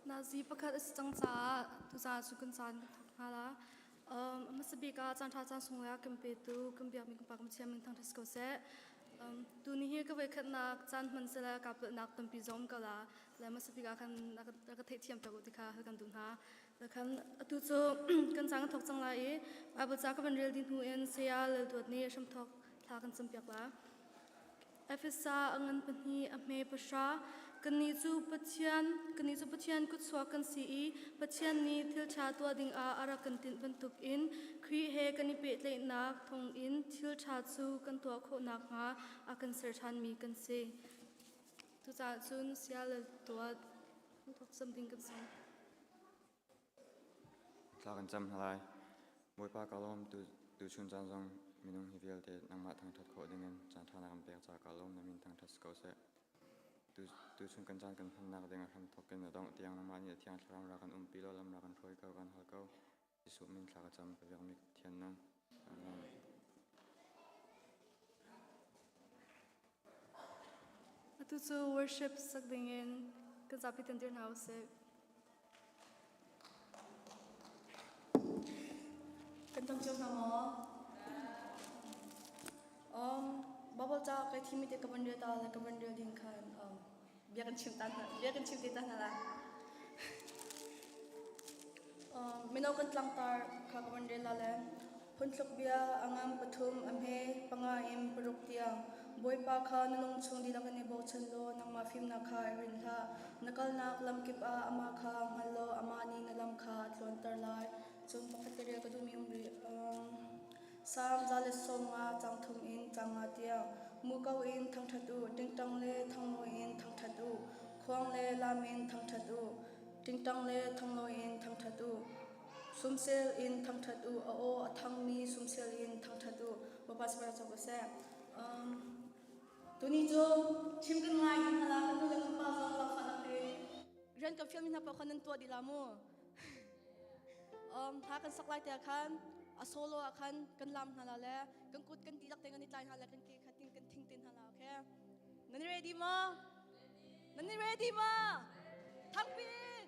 Nazi pakhat a si cang caah tuzaan cu kan caan kan thawk hna la. A hmasa bik ah caan ṭha caan sunglawi ah kan petu kan biakmi kan pa kan Pathian min thangṭhat si ko seh. Tuni hi ka voikhatnak caan hman sila kaa pelhnak tampi zong um ko la. Le hmasa bik ah khan a ka theihthiam piak u ti kha hal kan duh hna. Le khan atu cu kan caan kan thawk cang lai i Bible ca ka van rel dih hnu in Saya Lal Duat nih hramthawk thla kan campiak la. Efesa a ngan pahnih a hme pahra. Kannih cu Pathian kannih cu Pathian kutchuak kan si i Pathian nih thil ṭha tuah dingah a rak kan tinh bantukin Khrih he kan i pehtlaihnak thawngin thil ṭha cu kan tuah khawh nakhnga a kan ser ṭhanmi kan si. Cucaah cun sial le tuat thawk cam ding kan si. Thla kan cam hna lai. Bawipa ka lawm tuchun caan zong minung hi vialte nangmah thangṭhat khawh dingin caanṭha na kan pek caah ka lawm na min thangṭhat si ko seh. Tuchun kan caan kan hmannak ding a hramthawk in a dongh tiang nangmah nih a thiang thlarau ra kan umpi law lam ra kan hruai ko kan hal ko. Jesuh min thla ka cam ka biakmi Pathian nang. Amen. Atu cu worship sak dingin kan zapi tan dir hna usih. Kan tong cio hna maw? Bible ca kai thimi te ka van rel ta le ka van rel ding khan bia kan chim ta hna bia kan chim te ta hna la. Mino kan tlangtar kha ka van rel la le Phunthluk bia a ngam pathum a hme panga in paruk tiang Bawipa kha na lung chung dihlak in i bochan law nangmah fimnak kha i rinh hlah. Na kalnak lamkip ah amah kha hngal law amah nih na lam kha a tluanter lai. Cun pakhat ka rel ka duhmi um rih. Salm 150 cang thum in cang nga tiang muko in thangṭhat u, tingtang le thangnawi in thangṭhat u, khuang le lam in thangṭhat u, tingtang le thangnawi in thangṭhat u. Sumsel in thangṭhat u, a aw a thangmi sumsel in thangṭhat u. Bawipa sifar cawk u seh. Tuni cu chim kan ngai kan hala kan nu le kan pa zong lakfahnak te rian kan fialmi hna paoh kha nan tuah dih la mu. Hla kan sak lai te ah khan a solo ah khan kan lam hna la le kan kut kan dihlak te kan i tlai hna le kan ke kha tin kan thing te hna la okay nan i ready maw nan i ready maw thangpin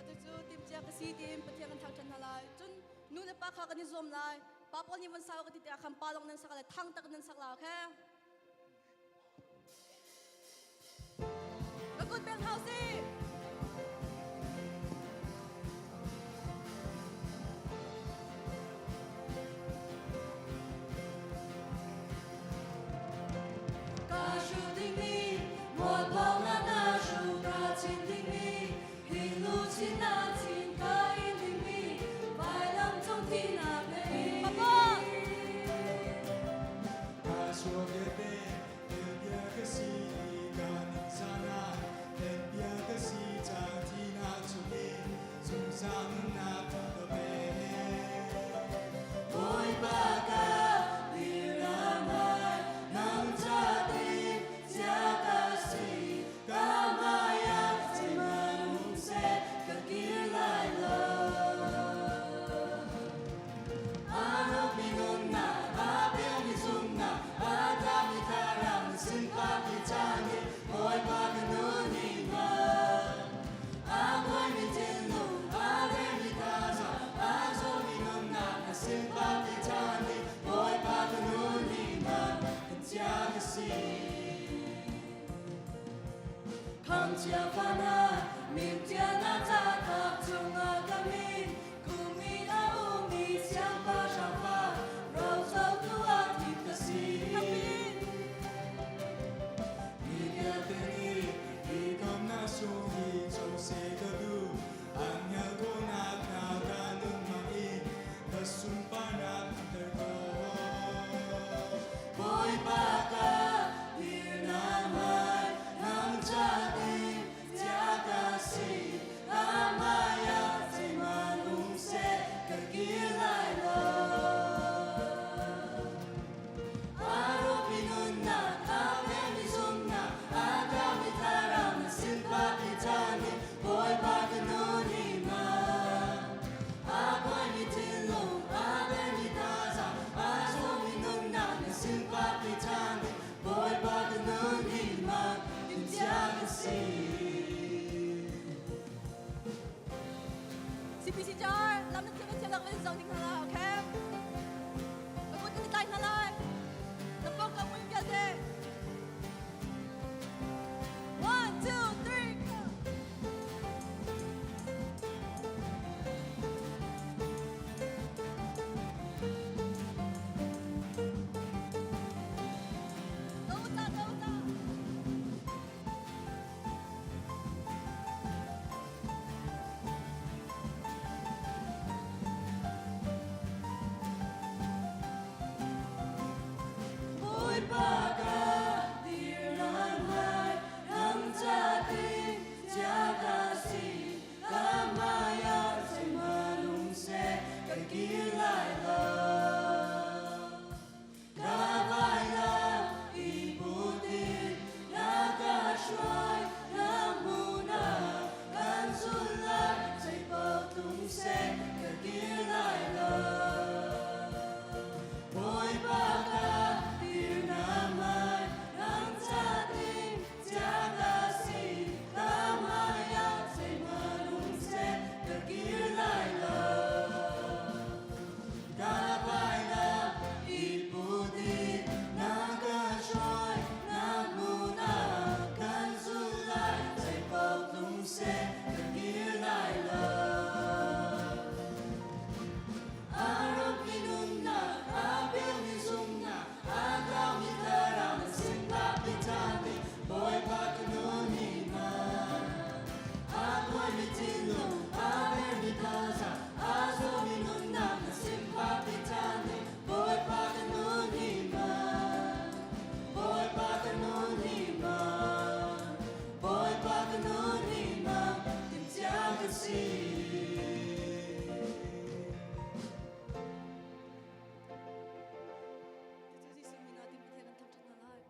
Atu cu timcia ka si tiin Pathian kan thangṭhat hna lai. Cun nu le pa kha kan i zuam lai. Pa pawl nih van sau ka ti tikah khan pa lawng nan sak lai, thang tak nan sak lai, okay? Ka kut beng hau si. zoh ding hna la, okay? Ka kut kan i tlai hna lai. Na pawngkam um vialte. 1, 2, 3, go! Go ta, go ta! Bawipa ka dir nan lai, ram catin chia ka si, ka hmai ah zeihmanh um seh, ka kir lai lo. Ka vailam i put in na ka hruai, na hmun ah kan zulh lai, zeipaoh tlung seh, ka kir lai lo. Bawipa ka dir na hmai, ram catin chia ka si, ka hmai ah zeihmanh um seh, ka kir lai lo. Ka vailam i put in na ka hruai, na hmun ah kan zulh lai, zeipaoh tlung seh, ka kir lai lo. A rawpmi nunnak, a pilmi zumhnak, a tlaumi thlarau na sin ka ṭhan i Bawipa ka nun hi hna. A kuaimi thinlung, a mermi thazaang, a zawmi nunnak na sin ka ṭhan i Bawipa ka nun hi hna. Bawipa ka nun hi hna. Bawipa ka nun hi hna, timhcia ka si. Cucu Jesuh min ah Timothy kan thangṭhat hna lai.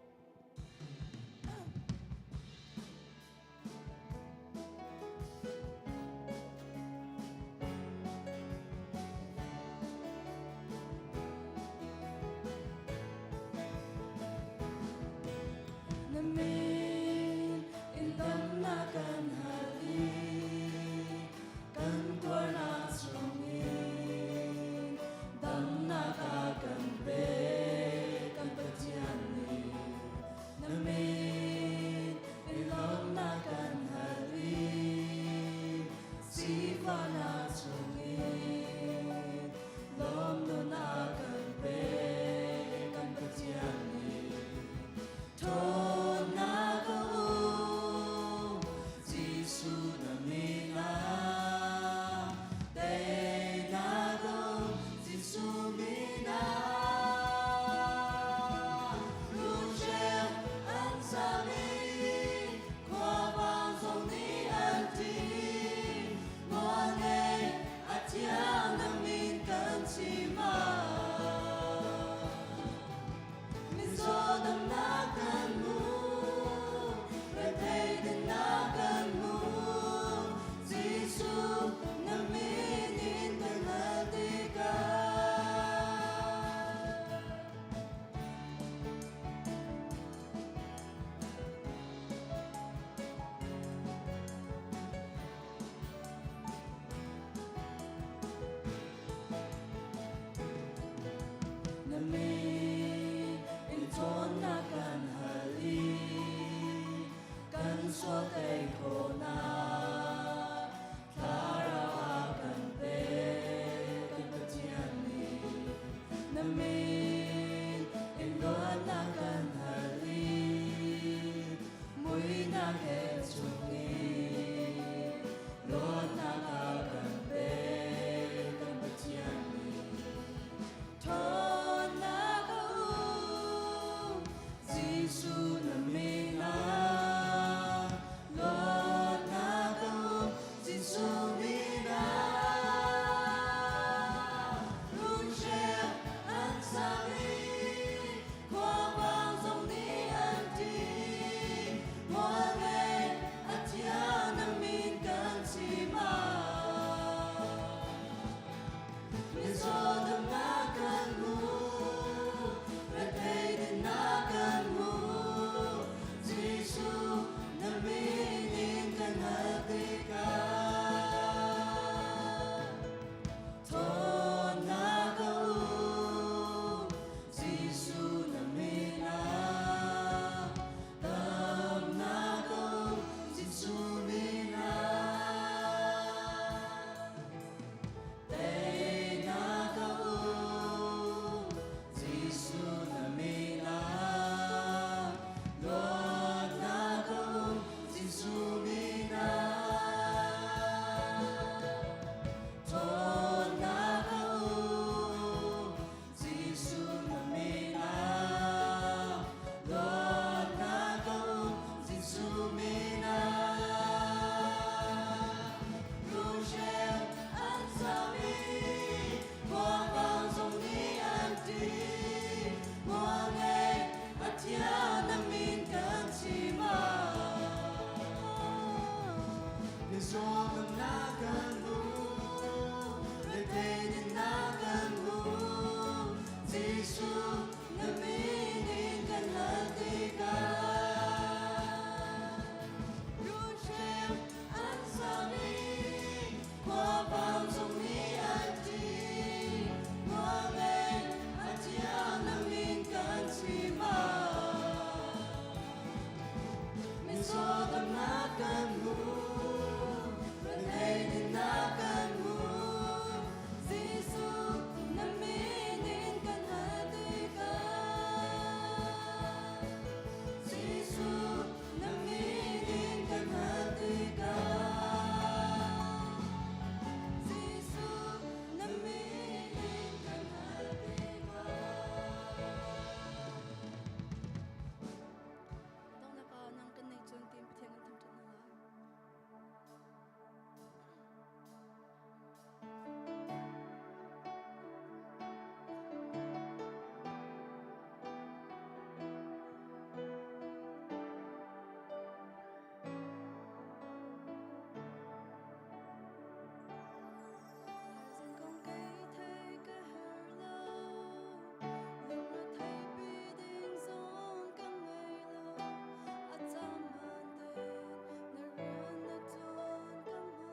Mizaw damnak kan hmu, rethei dinnak kan hmu. Jesuh, na min in kan hal tikah. Rulhreu an zam i khuavang zong nih an ṭih. Mualngei a thiang na min kan chim ah. Mizaw damnak kan hmu, rethei dinnak kan hmu. Jesuh, na min in kan hal tikah. Jesuh, na min in kan hal tikah. Jesuh, na min in kan hal tikah. Donghnak ah nang kan nei cun tiin Pathian kan thangṭhat hna lai. Thaizing kong kei thei ka her lo, lungre theipi ding zong ka ngei lo. A caan hmaan tein na rian na ṭuan ka hmu.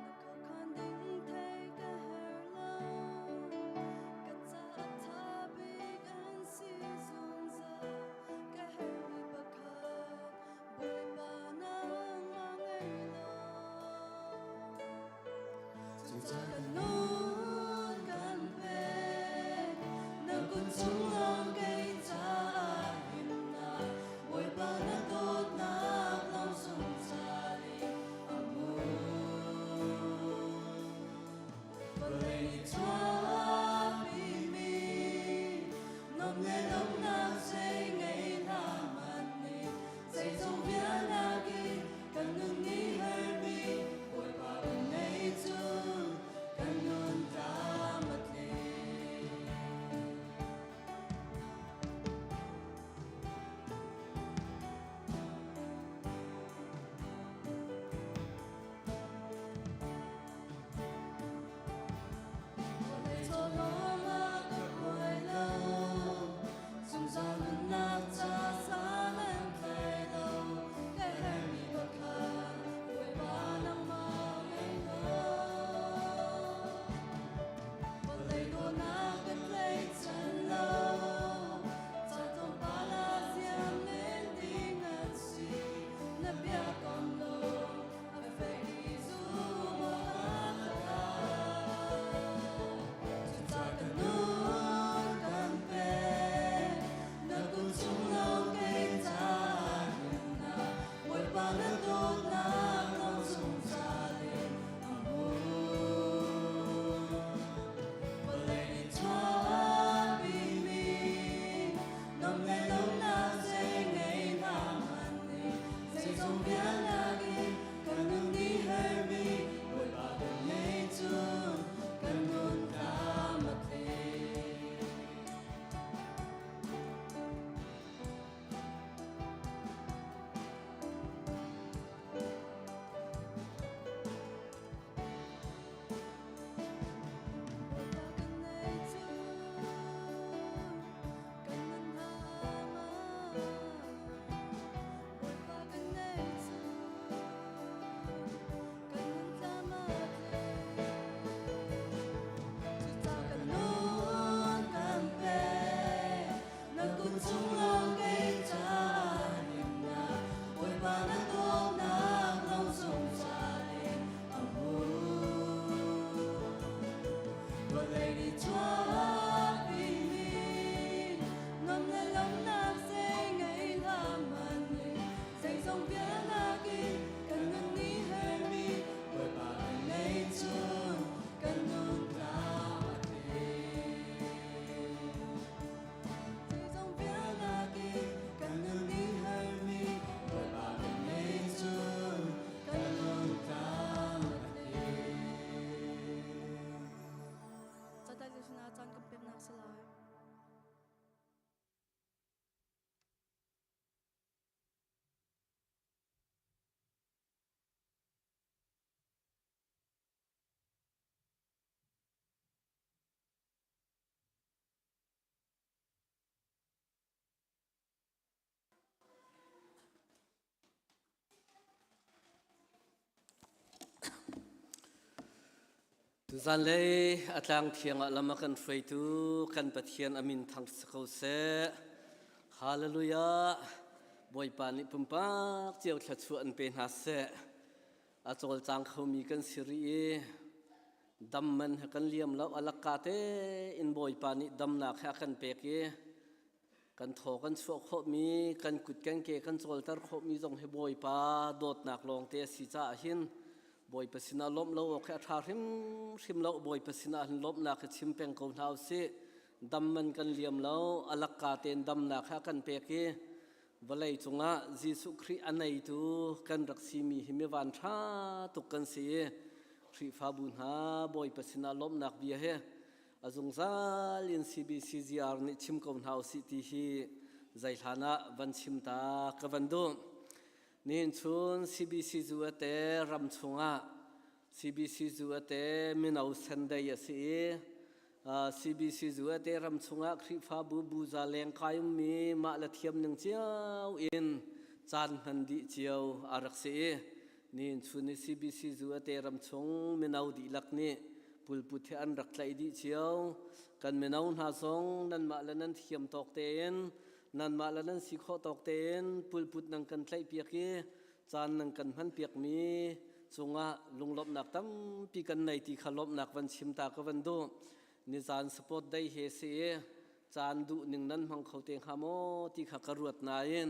Na khuakhan ding thei ka her lo, ka caah ṭha bik an si zungzal. Ka herhmi pakhat Bawipa nangmah ngei lo. Cucaah kan nun kan pek, na kut chung lawng kei caah himnak, Bawipa na dawtnak lawng zungzal in a hmun. Vawlei nih chuahpimi nuam le lawmhnak zei ngei hlah hmanh nih, zeizong vialnak in kan nun nih herhmi Bawipa kan ngei cu kan nun. Tuzanlei a tlang thiang ah lam a kan hruaitu kan Pathian a min thang si ko seh. Hallelujah. Bawipa nih pumpak cio thluachuah an pe hna seh. A cawlcang khomi kan si rih i dam man he kan liam lo a lakka tein Bawipa nih damnak he a kan pek i kan thaw kan chuah khawhmi kan kut kan ke kan cawlter khawhmi zong hi Bawipa dawtnak lawngte a si caah hin Bawipa sinah lawmh lo awk hi a ṭha hrimhrim lo. Bawipa sinah hin lawmhnak hi chim peng ko hna usih. Dam man kan liam lo, a lakka tein damnak hi a kan pek i vawlei cungah Jesuh Khrih a neitu kan rak simi hi mivan ṭha tuk kan si i Khrihfabu hna Bawipa sinah lawmhnak bia hi a zungzal in CBCGR nih chim ko hna usih ti hi zeihlan ah van chim ta ka van duh. Nihin chun CBC zu ate ram chungah CBC zu ate mino sendei a si i CBC zu ate ram chungah Khrihfabu buza leng kai ummi mah le thiam ning cio in caan hman dih cio a rak si i Nihin chun i CBC zu ate ram chung mino dihlak nih pulput he an rak tlaih dih cio. Kan mino hna zong nanmah le nan thiam tawk tein nanmah le nan si khawh tawk tein pulput nan kan tlaihpiak i caan nan kan hmanpiakmi cungah lunglawmhnak tampi kan nei ti kha lawmhnak van chim ta ka van duh. Nizan support day he si i caan duh ning nan hmang kho te hnga maw ti kha ka ruat nain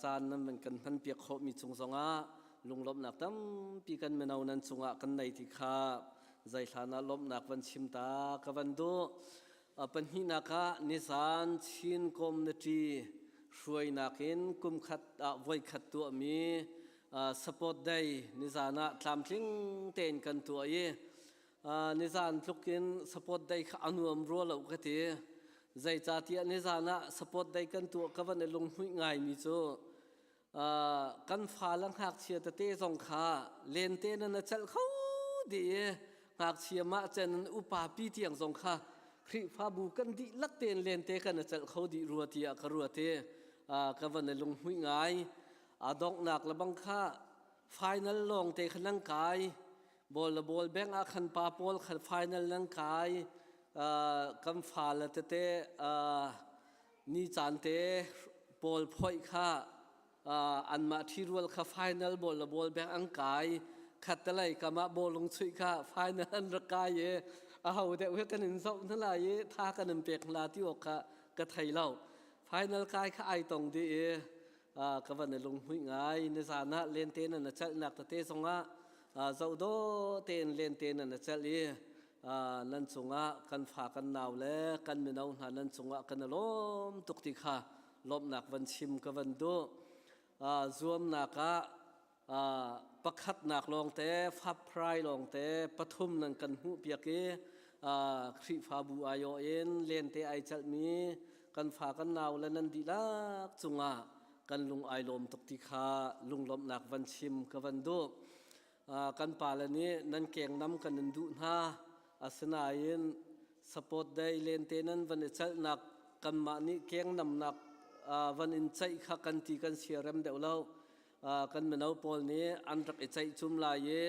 caan nan van kan hmanpiak khawhmi cung zongah lunglawmhnak tampi kan mino nan cungah kan nei ti kha zeihlan ah lawmhnak van chim ta ka van duh. Pahnihnak ah nizan Chin Community hruainak in kumkhat ah voikhat tuahmi support day nizan ah tlamtling tein kan tuah i nizan tluk in support day kha a nuam rua lo ka ti. Zeicahtiah nizan ah support day kan tuah ka van i lunghmuih ngaimi cu kan fa le ngakchia tete zong kha lente nan a celh kho dih i ngakchia mah cen in upa pi tiang zong kha Khrihfabu kan dihlak tein lente kan a celh kho dih rua tiah ka ruat i ka van i lunghmuih ngai. A donghnak le bang kha final lawng te kha nan kai Ball le ball bank ah khan pa pawl khan final nan kai kan fa le tete ni caan te pawl phoih kha anmah ṭhirual kha final ball le ball bank an kai khat te lei kam ah bawlung chuih kha final an rak kai i a ho deuh he kan in zoh hna lai i tha kan in pek hna ti awk kha ka thei lo final kai kha ai tong dih i ka van i lunghmuih ngai nizan ah lente nan a celhnak tete zongah zohdaw tein lente nan a celh i nan cungah kan fa kan nau le kan mino hna nan cungah kan i lawm tuk ti kha lawmhnak van chim ka van duh zuamnak ah pakhatnak lawngte faprai lawngte pathum nan kan hmuh piak i Khrihfabu aiawh in lente ai celhmi kan fa kan nau le nan dihlak cungah kan lung ai lawm tuk ti kha lunglawmhnak van chim ka van duh. Kan pale nih nan kengnam kan in duh hna. Asinain support day lente nan van i celhnak kanmah nih kengnamnak van in ceih kha kan ti kan siarem deuh lo. Kan mino pawl nih an rak i ceih cum lai i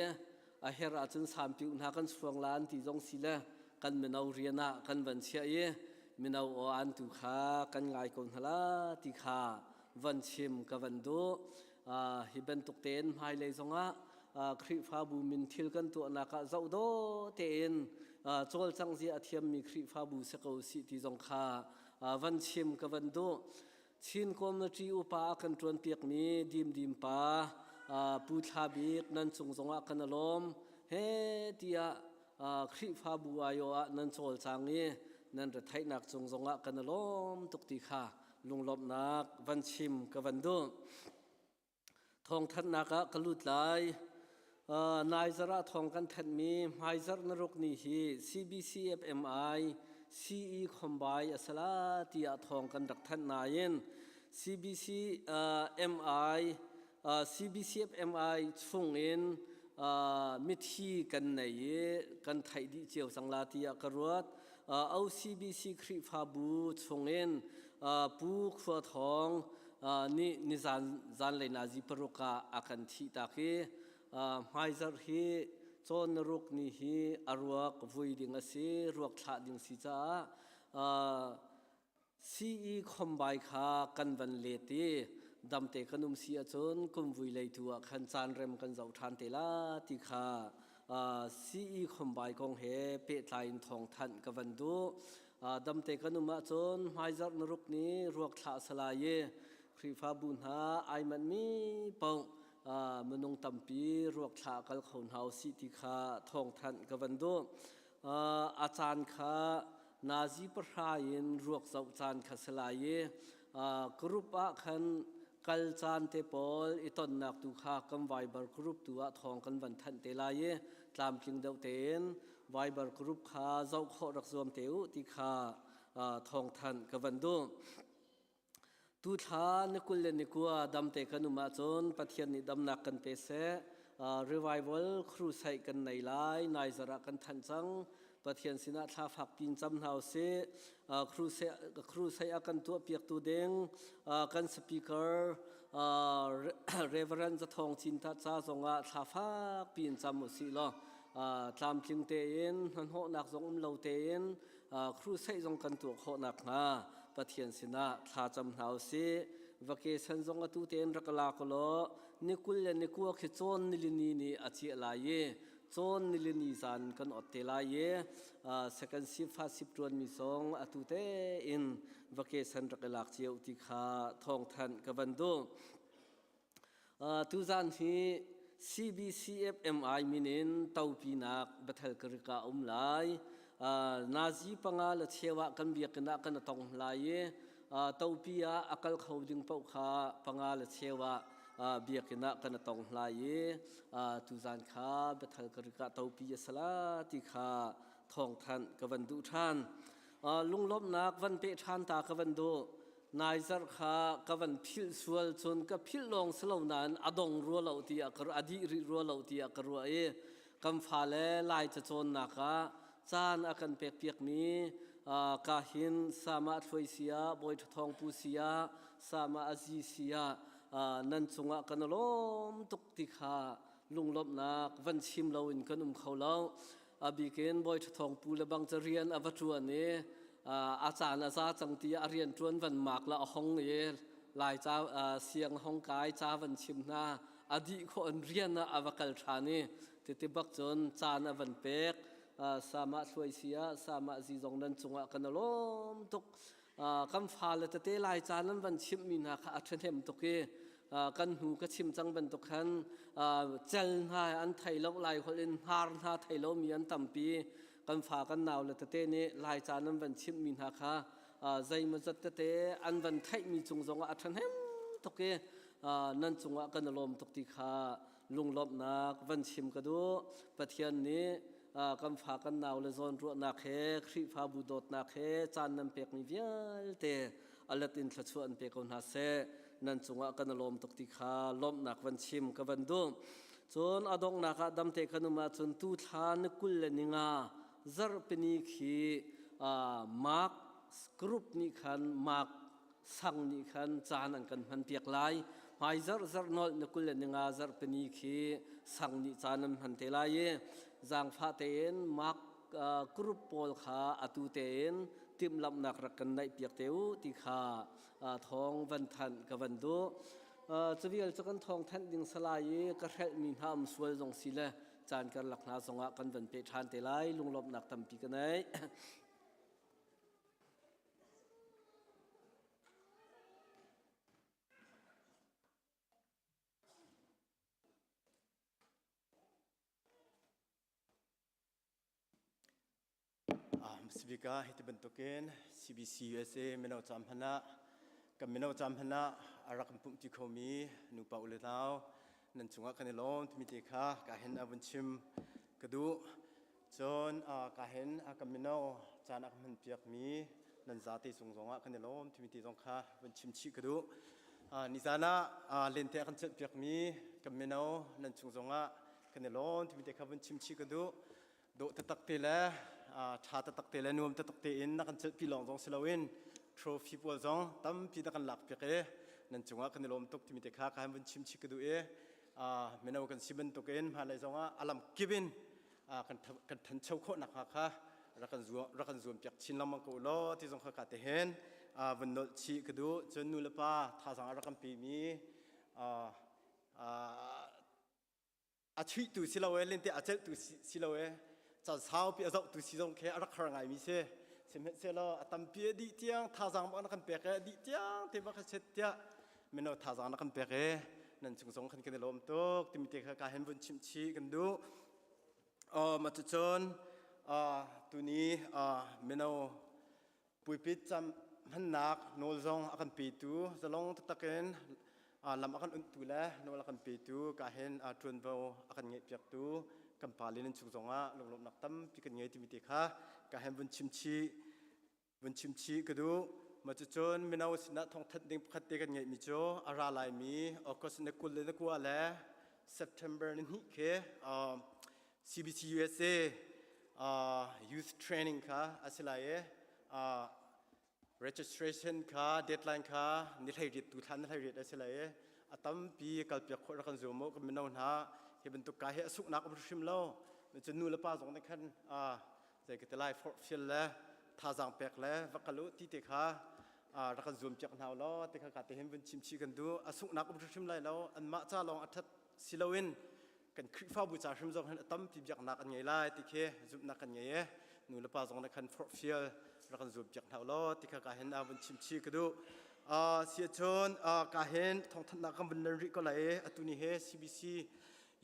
a herh ahcun sampiu hna kan suang la an ti zong si le kan mino rian ah kan van chiah i mino aw an tu kha kan ngai ko hna la ti kha van chim ka van duh. Hi bantuk tein hmailei zongah Khrihfabu min thil kan tuahnak ah zoh dawh tein cawlcangh zia a thiammi Khrihfabu si ko sih ti zong kha van chim ka van duh. Chin Community upa a kan ṭuanpiakmi Dimdim pa Pu Thla Bik nan cung zongah kan i lawm. He tiah Khrihfabu aiawh ah nan cawlcang i nan retheihnak cung zongah kan i lawm tuk ti kha lunglawmhnak van chim ka van duh. Thawngthanhnak ah ka lut lai. Nai zarh ah thawng kan thanhmi hmaizarh naruk ni hi CBCFMI CE Khombai a si la tiah thawng kan rak thanh nain CBC MI CBCFMI chungin mithi kan nei i kan theih dih cio cang la tiah ka ruat. OCBC Khrihfabu chungin Pu Khua Thawng nih nizan zanlei nazi paruk ah a kan thih tak i hmaizarh hi Cawn na ruk ni hi a ruak vui ding a si, ruak thlah ding si caah CE khombai kha kan van let i damte kan um si ahcun kumvui lei tu ah khan caan rem kan zoh ṭhan te la ti kha CE khombai kong he pehtlai in thawngthanh ka van duh. Damte kan um ahcun hmaizarh na ruk ni ruak thlah salai i Khrihfabu hna ai manhmi paoh minung tampi ruak thlah kal kho hna usih ti kha thawngthanh ka van duh. A caan kha nazi pahra in ruak zoh caan kha si lai i group ah khan kal caan te pawl i tonnak tu kha kan Viber group tu ah thawng kan van thanh te lai i tlamtling deuh tein Viber group kha zoh khawh rak zuam te u ti kha thawngthanh ka van duh. Tuthla ni 20 le ni 29 damte kan um ahcun Pathian nih damnak kan pe seh. Revival crusade kan nei lai. Nai zarh ah kan thanh cang. Pathian sinah thla fak pin cam hna usih. Crusade a kan tuah piaktu ding kan speaker Reverend Zathawng Cin ta ca zongah thla fak pin cam usih law tlamtling tein hnahnawhnak zong um lo tein crusade zong kan tuah khawh nakhnga Pathian sinah thla cam hna usih. Vacation zong atu tein rak la ko law ni 20 le ni 29 khi cawn nilini nih a ciah lai i cawn nilini zan kan ot te lai i second shift first shift ṭuanmi zong atu tein vacation rak i lak cio ti kha thawngthanh ka van duh. Tuzan hi CBCFMI min in topinak Bethel Creek ah um lai. Nazi panga le cheu ah kan biakinn ah kan tong lai i topi ah a kal kho ding paoh kha panga le cheu ah biakinn ah kan tong lai i tuzan kha Bethel Creek ah topi a sala ti kha thawngthanh ka van duh ṭhan. Lunglawmhnak van pe ṭhan ta ka van duh. Nai zarh kha ka van philh sual cun ka philh lawng si lo nain a dong rua lo tiah ka a dih rih rua lo tiah ka ruah i kan fale Lai cacawnnak ah caan a kan pekpiakmi ka hin Sama Thluai sia Bawi Ṭhathawng Pu sia Sama Azi sia nan cungah kan lawm tuk ti kha lunglawmhnak van chim loin kan um kho lo. A bikin Bawi Ṭhathawng Pu le bang cu rian a va ṭuan i a caan a za cang ti a rian ṭuan van mak la a hong i lai ca siang hong kai ca van chim hna a dih khawh in rian ah a va kal ṭhan i titi bak cun caan a van pek sama thluai sia sama zi zong nan cungah kan lawm tuk kan fale tete lai ca nan van chimhmi hna kha a ṭhahnem tuk i kan hnu ka chim cang bantuk khan cel hna an thei lo lai holh in hnar hna thei lomi an tampi kan fa kan nau le tete nih lai ca nan van chimhmi hna kha zeimawzat tete an van theihmi cung zongah a ṭhahnem tuk i nan cungah kan i lawm tuk ti kha lunglawmhnak van chim ka duh Pathian nih kan fa kan nau le zawn ruahnak he Khrihfabu dawtnak he caan nan pekmi vialte alet in thluachuah an pe ko hna seh nan cungah kan i lawm tuk ti kha lawmhnak van chim ka van duh cun a donghnak ah damte kan um ahcun tu thla ni 20 le ninga zarhpini khi Mark group nih khan Mark sang nih khan caan an kan hman piak lai hmai zarh zarh nolh na 20 le ninga zarhpini khi sang nih caan an hman te lai i zaangfah tein Mark group pawl kha atu tein timhlamhnak rak kan naih piak te u ti kha thawng van thanh ka van duh cuvial cu kan thawng thanh ding salai i ka hrelhmi hna um sual zong si le caan karlak hna zongah kan van pe ṭhan te lai lunglawmhnak tampi ka nei Sibika hiti bantukin CBC USA mino cam hmanh ah kan mino cam hmanh ah a rak kan pumh ti khomi nupa u le nau nan cungah kan i lawm timi te kha ka hin a vun chim ka duh. Cun ka hin kan mino caan a kan hman piakmi nan zate cung zongah kan i lawm timi te zong kha vun chim chih ka duh. Nizan ah lente a kan celh piakmi kan mino nan chung zongah kan i lawm timi te kha vun chim chih ka duh. Dawh taktak te le ṭha taktak te le nuam taktak tein na kan celhpi lawng zong si loin trophy pawl zong tampi na kan lak piak i nan cungah kan i lawm tuk timi te kha ka han vun chim chih ka duh i mino kan si bantukin hmailei zongah a lam kip in. Kan kan thancho khawh nakhnga kha rak kan zuam rak kan zuam piak chin lengmang ko law ti zong kha ka te hen vun nolh chih ka duh. Cun nu le pa thazaang a rak kan pemi a chuihtu si lo e lente a celhtu si lo e caan saupi a zohtu si zong khi a rak har ngaimi si. Sihmanhsehlaw a tampi a dih tiang thazaang bak na kan pek e, a dih tiang te bak set tiah mino thazaang na kan pek e, nan chung zong khan kan i lawm tuk timi te kha ka hen vun chimh chih kan duh. Ma cucun tuni mino Puipit cam hmannak nawl zong a kan petu, zalong taktak in lam a kan unhtu le nawl a kan petu ka hin ṭuanvo a kan ngeihpiaktu kan pa le nan chung zongah lunglawmhnak tampi kan ngei timi te kha ka hen vun chim chih vun chim chih ka duh. Ma cucun mino sinah thawngthanh ding pakhat te kan ngeihmi cu a ra laimi August ni 20 le ni 9 le September ni hnih khi CBC USA youth training kha a si lai i registration kha deadline kha ni 18 tu thla ni 18 a si lai i a tampi kalpiak khawh rak kan zuam mu. Kan mino hna hi bantuk ka hi a suknak um hrim lo cun nu le pa zong nih khan zei ka ti lai, forhfial le thazaang pek le va kal u ti te kha rak kan zuam piak hna law te kha ka te hin vun chim chih kan duh. A sunghnak um hrim lai lo, anmah ca lawng a that si loin kan Khrihfabu ca hrim zong hin a tampi biaknak an ngei lai ti khi zumhnak kan ngei e. Nu le pa zong nih khan forhfial rak kan zuam piak hna law ti kha ka hin vun chim chih ka duh. Si ahcun ka hin thawngthanhnak kan vun len rih ko lai i atu ni he CBC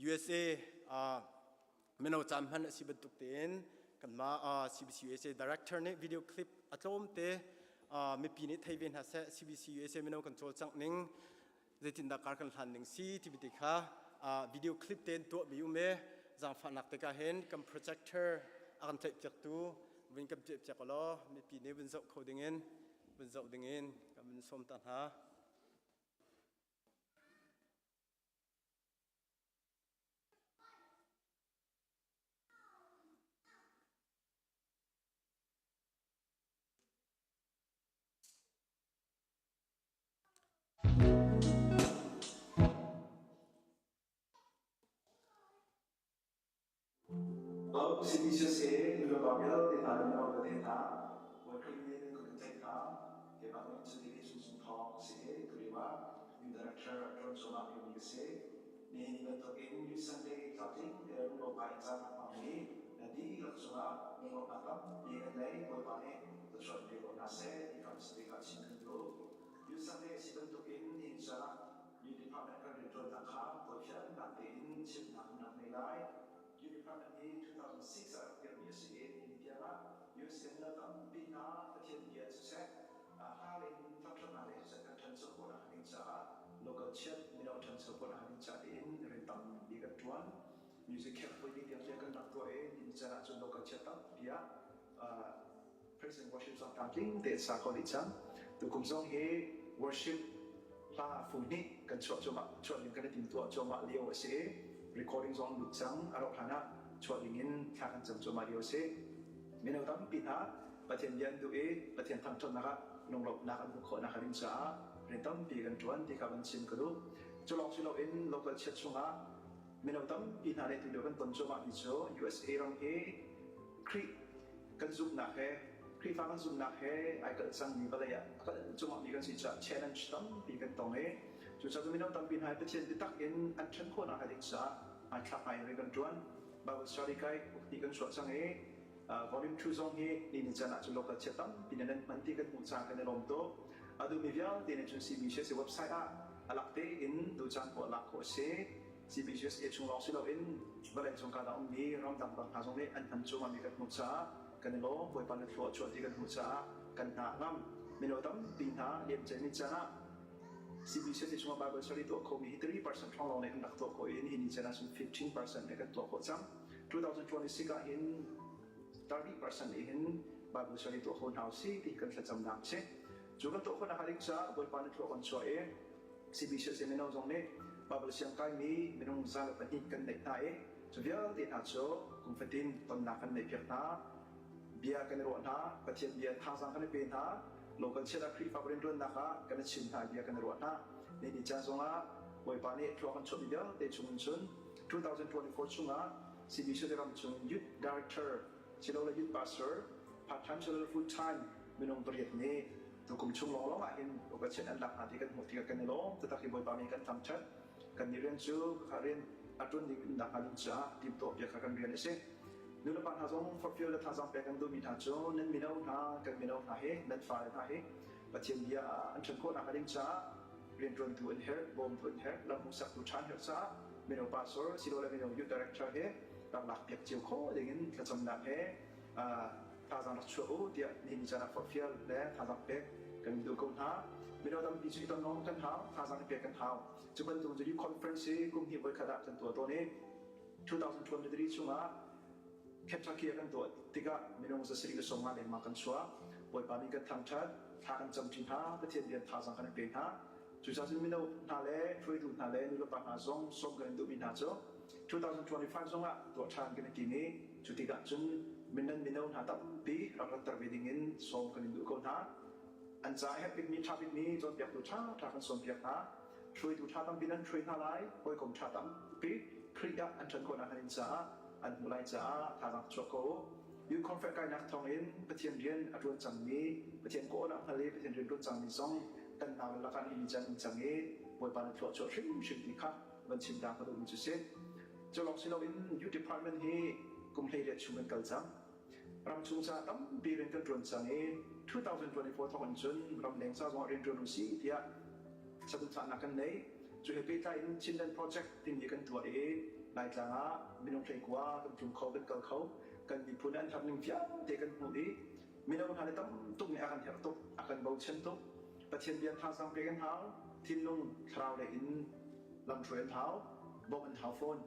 USA mino caan hman a si bantuk tein kanmah CBC USA director nih video clip a tlawm te mipi nih thei ve hna seh, CBC USA mino kan cawlcangh ning zeitindah kar kan hlan ning si timi te kha video clip tein tuahmi um e. Zaangfahnak te ka hin kan projector a kan tlaihpiaktu vun kan piahpiak law mipi nih vun zoh kho dingin vun zoh dingin kan vun sawm ta hna. CBCUSA nulepa vialte hna le mino vialte hna, Bawi Khrih min kan in tlaih hna. Keimah min cu David Sung Sung Thawng a si i tulio ah Youth Director ṭuan cuahmah liomi ka si. Nihin bantukin Youth Sunday tlamtling te lunglawm ngai in caan a hmangmi nan dihlak cungah lunglawmhnak tampi kan ngei. Bawipa nih thluachuah in pe ko hna seh ti kha hmasa bik ah chim kan duh. Youth Sunday a si bantukin nihin caan ah Youth Department kan rianṭuannak kha tawifiannak tein chimnak kan rak ngei lai. Youth Department hi 2006 ah rak dirhmi a si i nihin tiang ah USA mino tampi hna Pathian bia siseh, hla in thangṭhatnak lei siseh kan ṭhancho khawhnak ding caah local church mino ṭhancho khawhnak ding ca tiin rian tampi kan ṭuan. Music camp voi ding tiang tiang kan rak tuah i nihin caan ahcun local church tampi ah Praise and worship zong tlamtling tein sa kho dih cang. Tukum zong hi worship hla fu hnih kan chuah cuahmah, chuah ding kan i timtuah cuahmah lio a si i recording zong lut cang, a rauh hlan ah chuah ding in thla kan cam cuahmah lio a si. Mino tampi hna Pathian bia an duh i Pathian thangṭhatnak ah lunglawmhnak an hmuh khawh nakhnga ding caah rian tampi kan ṭuan ti kha van chim ka duh. Cu lawng si loin local church chungah mino tampi hna nih tulio kan ton cuahmahmi cu USA ram hi Khrih kan zumhnak he Khrihfa kan zumhnak he ai kalh cangmi vawlei ah a kalh cuahmahmi kan si caah challenge tampi kan tong i cucaah mino tampi hna hi Pathian biatak in an ṭhan khawhnak hnga ding caah hmaithlak ngai in rian kan ṭuan. Bible study guide uk hnih kan chuah cang i volume 2 zong hi ni ni caan ah cun local chia tampi nih nan hman ti kan hmuh caah kan i lawm tuk. A duhmi vialte nih cun CBCS website ah a lak tein duh caan poah lak khawh a si. CBCUSA chung lawng si loin vawleicung kaan ah ummi ramdang bang hna zong nih an hman cuahmahmi kan hmuh caah kan i lawm. Bawipa na thlua a chuah ti kan hmuh caah kan hna a ngam. Mino tampi hna liamciami caan ah CBCUSA chungah Bible study tuah khomi hi 3% hrawng lawng nih kan rak tuah khawh i nihin ni caan ah cun 15% nih kan tuah khawh cang. 2026 ah hin 30% nih hin Bible study tuah kho hna usih ti kan thlacamnak a si. Cu kan tuah khawhnak ding caah Bawipa na thlua kan chuah i CBCUSA mino zong nih Baibal siang kaimi minung 102 kan neih hna i cu vialte hna cu kum fatin tonnak kan neihpiak hna. Bia kan i ruah hna, Pathian bia thazaang kan i pe hna, local chiat ah Khrihfabu rianṭuannak ah kan i chim hna, bia kan i ruah hna. Ni caan zongah Bawipa nih thlua kan chuahmi vialte chungin cun 2024 chungah. CBC ram chung Youth Director silole Youth Pastor part-time silole full-time minung pariat nih tukum chung lawnglawng ah hin upatchiat an lak hna ti kan hmuh tikah kan i lawm taktak i Bawipa min kan thangṭhat. Kan nih rian cu kha rian a ṭuan ding umnak hnga ding caah timhtuah piak kha kan rian a si. Nulepa hna zong forhfial le thazaang pek an duhmi hna cu nan mino hna kan mino hna hi nan fale hna hi Pathian bia ah an ṭhan khawhnak hnga ding caah rianṭuantu an herh, bawmtu an herh, lam hmuhsaktu ṭha an herh caah mino pastor silole mino youth director he rak lak piak cio khawh dingin thlacamnak he thazaang rak chuah u tiah nihin caan ah forhfial le thazaang pek kan duh ko hna. Mino tampi cu i tonlawng kan hau, thazaang i pek kan hau. Cu bantuk cu conference hi kum hnih voikhat ah kan tuah tawn i 2023 chungah Kentucky ah kan tuah tikah minung 750 lengmang kan chuak. Bawipa min kan thangṭhat, thla kan camṭi hna, Pathian rian thazaang kan i pe hna. Cucaah cun mino hna le hruaitu hna le nulepa hna zong sawm kan in duhmi hna cu 2025 zongah tuah ṭhan kan i tim i cu tikah cun nan mino hna tampi rak ratter ve dingin sawm kan in duh ko hna. An ca a herh bikmi, ṭha bikmi cawnpiaktu ṭhaṭha kan sawmpiak hna. Hruaitu ṭha tampi nan hruai hna lai, hawikom ṭha tampi Khrih ah an ṭhan khawhnak hnga ding caah an hmuh lai caah thazaang chuah ko u. Youth Conference kainak thawngin Pathian rian a ṭuan cangmi, Pathian kawhnak hngal i Pathian rian ṭuan cangmi zong kan nau le lakah nihin caan in cang i Bawipa na thluachuah hrimhrim ti kha van chim ta ka duhmi cu si. Cu lawng si loin Youth Department hi kum 18 chung kan kal cang. Ramchung ca tampi rian kan ṭuan cang i 2024 thawk in cun ramleng ca zongah rian ṭuan usih tiah saduhthahnak kan nei. Cu he pehtlai in Chinland Project timi kan tuah i Laitlang ah minung 19 kan tlung kho, kan kal kho. Kan miphun an herh ning vialte kan hmuh i mino hna nih tam tuk nih a kan herh tuk, a kan bochan tuk. Pathian bia thazaang pek an hau, thinlung thlarau lei in lamhruai an hau, bawmh an hau fawn.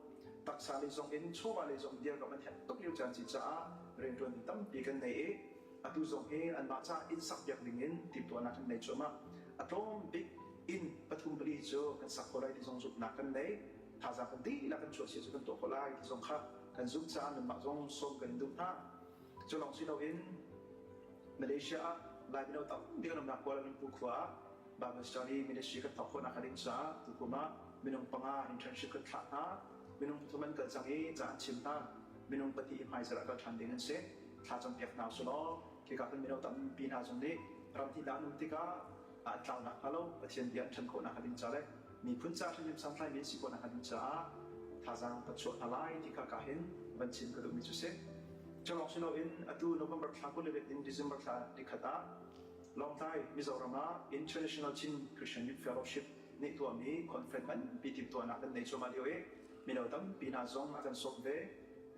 Taksa lei zong in chawva lei zong dirkamh an herh tuk lio caan si caah rianṭuan ding tampi kan nei i atu zong hi anmah caah inn sakpiak ding in timhtuahnak kan nei cuahmah. A tlawm bik inn pathum pali cu kan sak khawh lai ti zong zumhnak kan nei. Thazaang kan dihlak kan chuah sia cu kan tuah khawh lai ti zong kha kan zumh caah nanmah zong sawm kan in duh hna. Cu lawng si loin Malaysia ah Lai mino tampi kan umnak Kuala Lumpur khua ah Bible study ministry kan thawk khawhnak ding caah tukum ah minung panga internship kan thlah hna. Minung pathum an kal cang i ca an chim hna. Minung pahnih i hmaizarh ah kal ṭhan ding an si. Thla campiak hna usih law khika kan mino tampi hna zong nih ram hnih an um tikah an tlaunak hnga lo Pathian bia an ṭhan khawhnak ding ca le miphun ca hrimhrim santlaimi an si khawhnak ding caah thazaang kan chuah hna lai ti kha ka hin van chim ka duhmi cu si. Cu lawng si loin atu November thla 21 in December thla nikhat ah Lawngtlai, Mizoram ah International Chin Christian Youth Fellowship nih tuahmi conference nganpi timhtuahnak kan nei cuahmah lio i mino tampi hna zong a kan sawm ve.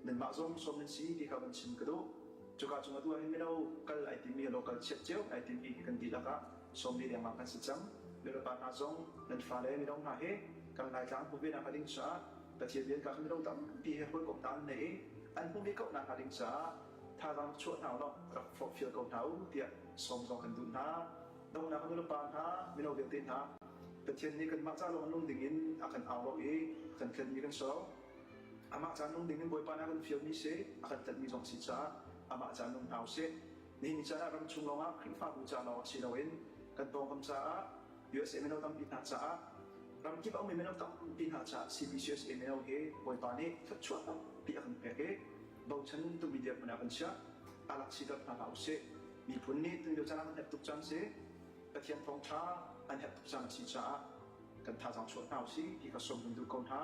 Nanmah zong sawm nan si ti kha van chim ka duh. Cuka cung atu ahhin mino kal ai timmi local chiat cio ai timmi hi kan dihlak ah sawmli lengmang kan si cang. Nulepa hna zong nan fale mino hna hi kan Laitlang hmu ve nak ding caah Pathian rian ka mino tampi he hawikomhnak an nei i an hmuh ve ko nak hnga ding caah thazaang chuah hna law rak forhfial ko hna u tiah sawm zong kan duh hna. Donghnak nulepa hna, mino vialte hna, Pathian nih kanmah ca lawng nung dingin a kan au lo i a kan tlenmi kan si lo. Amah ca nung dingin Bawipa nih a kan fialmi si, a kan tlenmi zong si caah amah ca nung hna usih. Nihin ni caan ah ram chung lawngah Khrihfabu ca lawng si loin kan pawngkam caah USA mino tampi hna caah ramkip a ummi mino tampi hna caah CBCUSA mino hi Bawipa nih thluachuah tampi a kan pek i bochan tukmi dirhmun ah kan chiah. Alak siter hna hlah usih. Miphun nih tunlio caan ah kan herh tuk caan si. Pathian thawngṭha an herh tuk caan a si caah kan thazaang chuah hna usih ti kha sawm kan duh ko hna.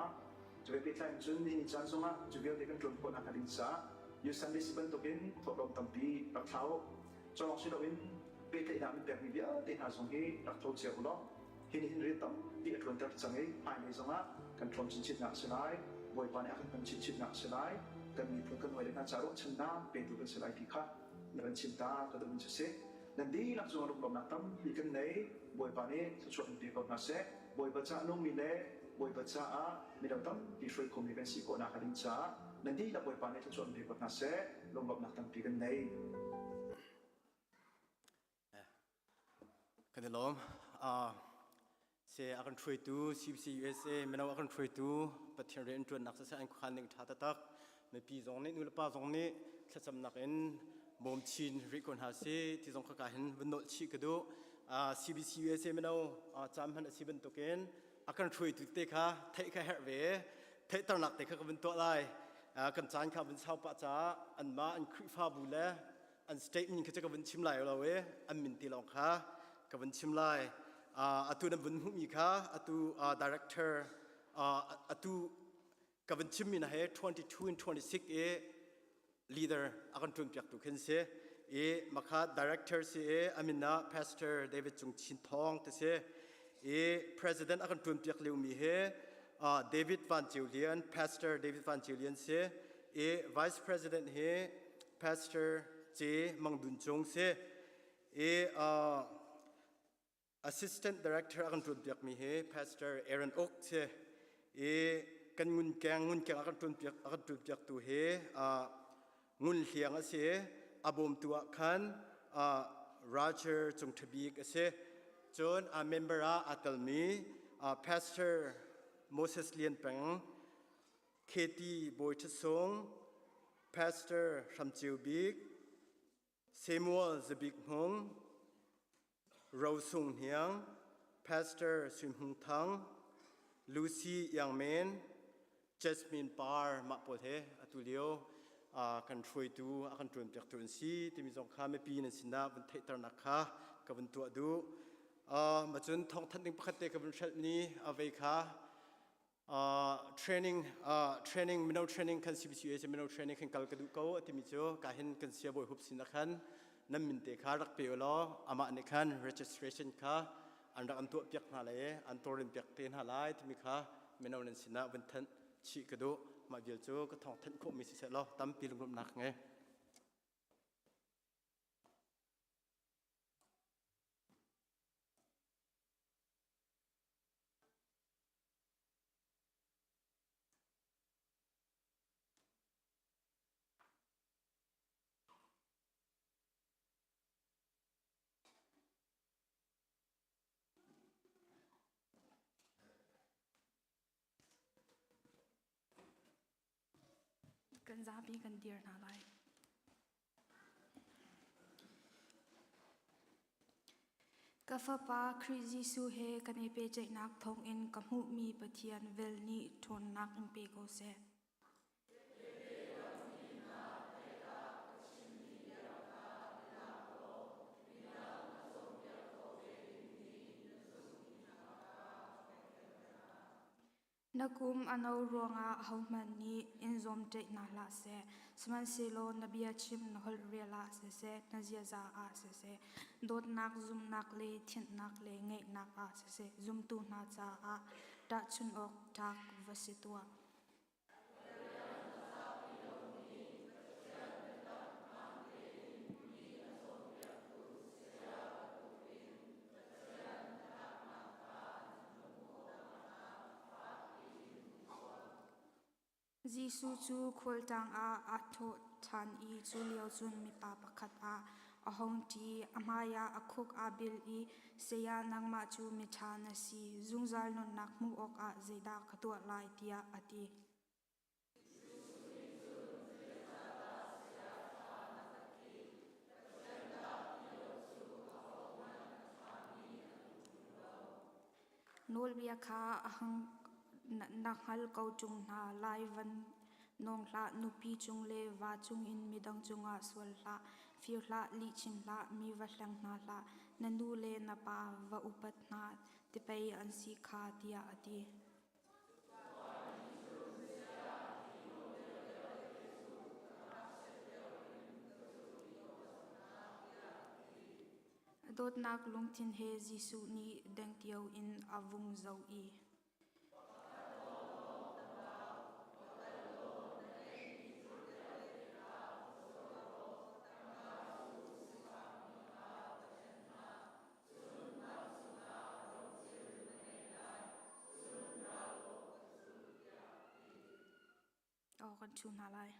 Cu he pehtlai in cun nihin caan zongah cu vialte kan ṭuan khawhnak hnga ding caah Youth Sunday si bantukin thawhlawm tampi rak thla u. Cu lawng si loin pehtlaihnak nan pekmi vialte hna zong hi rak tho cio u law hi nih hin rian tampi a ṭuanter cang i hmailei zongah kan ṭhawn chinchinnak a si lai. Bawipa nih a kan hman chinchinnak a si lai. Kan miphun kan hawile hna caah ruahchannak petu kan si lai ti kha na kan chim ta ka duhmi cu si. Nan dihlak cungah lunglawmhnak tampi kan nei. Bawipa nih thluachuah in pe ko hna seh. Bawipa caah nungmi le Bawipa caah mino tampi hruai khomi kan si khawhnak ding caah nan dihlak Bawipa nih thluachuah in pe ko hna seh. Lunglawmhnak tampi kan nei. Kan i lawm. Se a kan hruaitu CBC USA mino a kan hruaitu Pathian rian ṭuannak siseh an khuakhan ning ṭha taktak. Mipi zong nih nulepa zong nih thlacamnak in bawm chin rih ko hna si ti zong khaka hin vun nolh chih ka duh. CBC USA mino caan hman a si bantukin a kan hruaitu te kha theih kha herh ve. Theihternak te kha ka vun tuah lai. Kan caan kha vun sau pah caah anmah an Khrihfabu le an state min kha cu ka vun chim lai lo i an min ti lawng kha ka vun chim lai. Atu nan vun hmuhmi kha atu director atu ka vun chimmi na he 22 in 26 i leader a kan ṭuanpiaktu khin si i makha director si i amin ah Pastor David Cung Chin Thawng ti si i president a kan ṭuanpiak liomi hi David Van Ceu Lian Pastor David Van Ceu Lian si i vice president hi Pastor C Mang Dun Cung si i Assistant Director a kan ṭuanpiakmi hi Pastor Aaron Uk si i kan ngunkeng ngunkeng a kan ṭuanpiak a kan ṭuanpiaktu hi Ngun Hliang a si i a bawmtu ah khan Roger Cung Ṭha Bik a si. Cun a member ah aa telmi Pastor Moses Lian Peng, KT Bawi Ṭha Sung, Pastor Hram Ceu Bik, Samuel Zabik Hmung, Ro Sung Hniang, Pastor Sui Hmung Thang, Lucy Iang Men, Jasmine Par mah pawl he atu lio kan hruaitu a kan ṭuanpiaktu an si timi zong kha mipi nan sinah vun theihternak kha ka vun tuah duh. Ma cun thawngthanh ding pakhat te ka vun hrelh ni a vei kha Training training mino training kan CBCUSA mino training kan kal ka duh ko timi cu ka hin kan sia bawi hup sin ah khan nan min te kha rak pe law amah nih khan registration kha an rak an tuah piak hna lai i an tawrin piak te hna lai timi kha mino nan sinah vun thanh chih ka duh mah vial cu ka thawng thanh khawh mi siseh law tampi lunglawmhnak ngei. Kan zapi kan dir hna lai. Ka Fapa Khrih Jesuh he kan i pehtlaihnak thawngin ka hmuhmi Pathian vel nih ṭhawnnak in pe ko seh. Na kum a no ruangah ahohmanh nih in zawmṭaih hna hlah seh. Sihmanhsehlaw na biachim na holh rial ah siseh, na ziaza ah siseh, dawtnak, zumhnak le thianhnak le ngeihnak ah siseh, zumtu hna caah tahchunh awk tlak va si tuah. Jesuh cu khualtlang ah aa thawh ṭhan i cu lio cun mipa pakhat ah a hung ṭi. A hmaiah a khuk aa bil i, “Saya, nangmah cu miṭha na si. Zungzal nunnak hmuh awkah zeidah ka tuah lai?” tiah a ti. Nawlbia kha na hngal ko ṭung hna. Lai van nawng hlah, nupi cung le va cungin midang cungah sual hlah, fir hlah, lihchim hlah, mi va hleng hna hlah, na nu le na pa va upat hna ti pei an si kha, tiah a ti. Dawtnak lungthin he Jesuh nih dengteo in a vung zoh i. Aw kan ṭhu hna lai.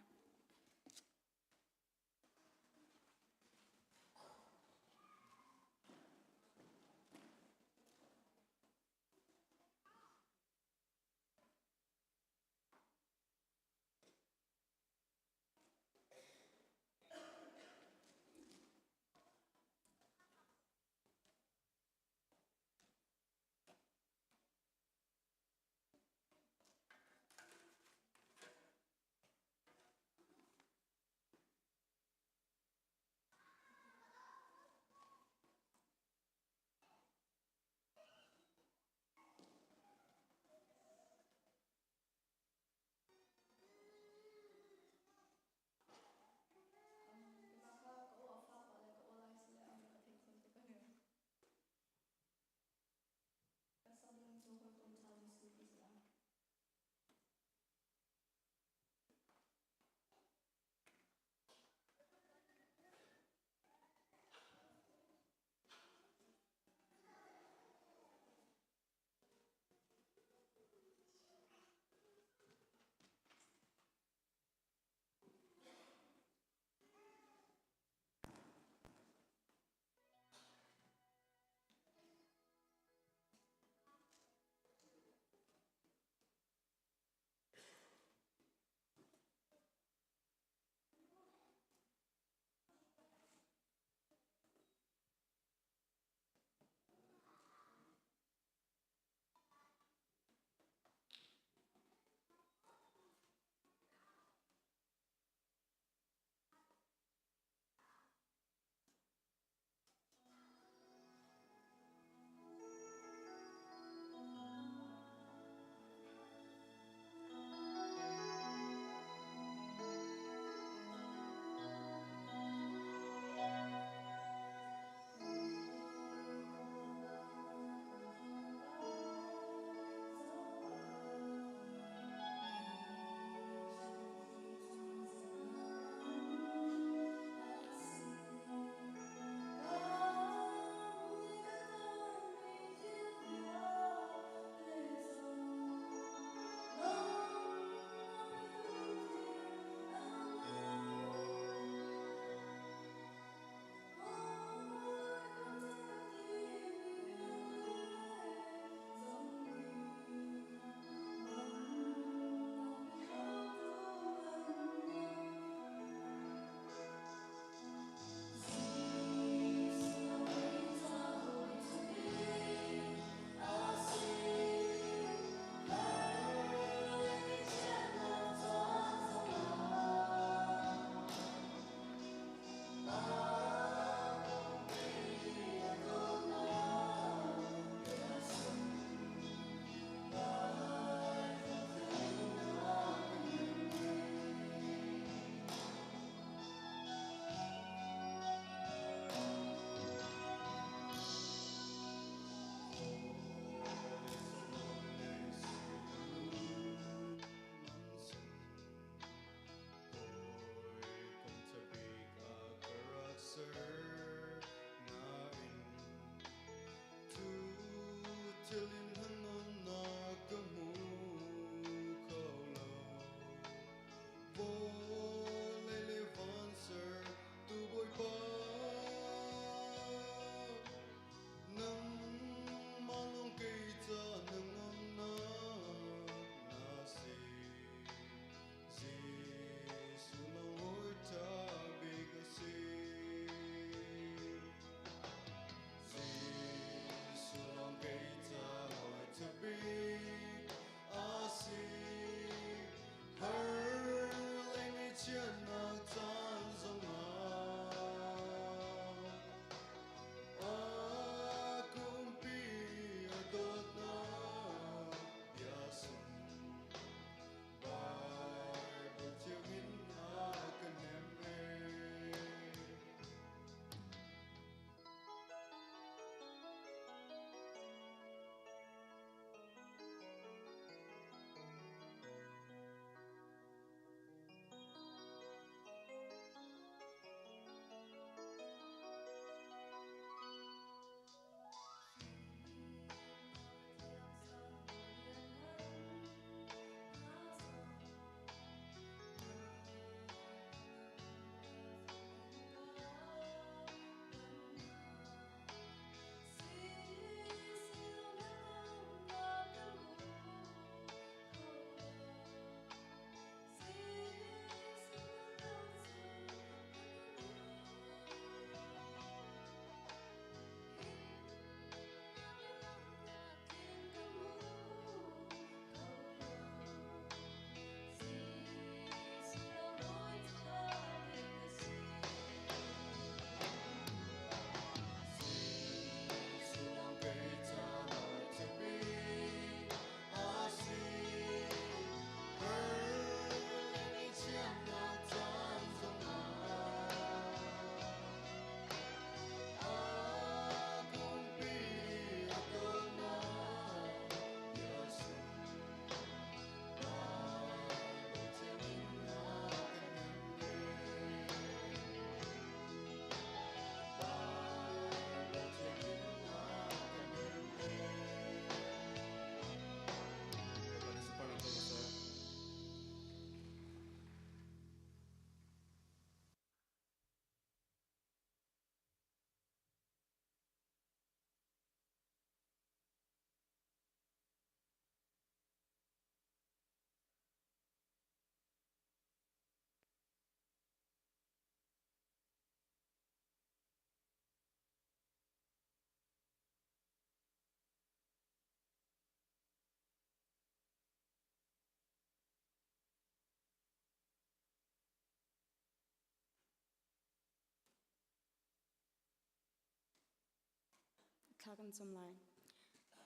Thla kan cam lai.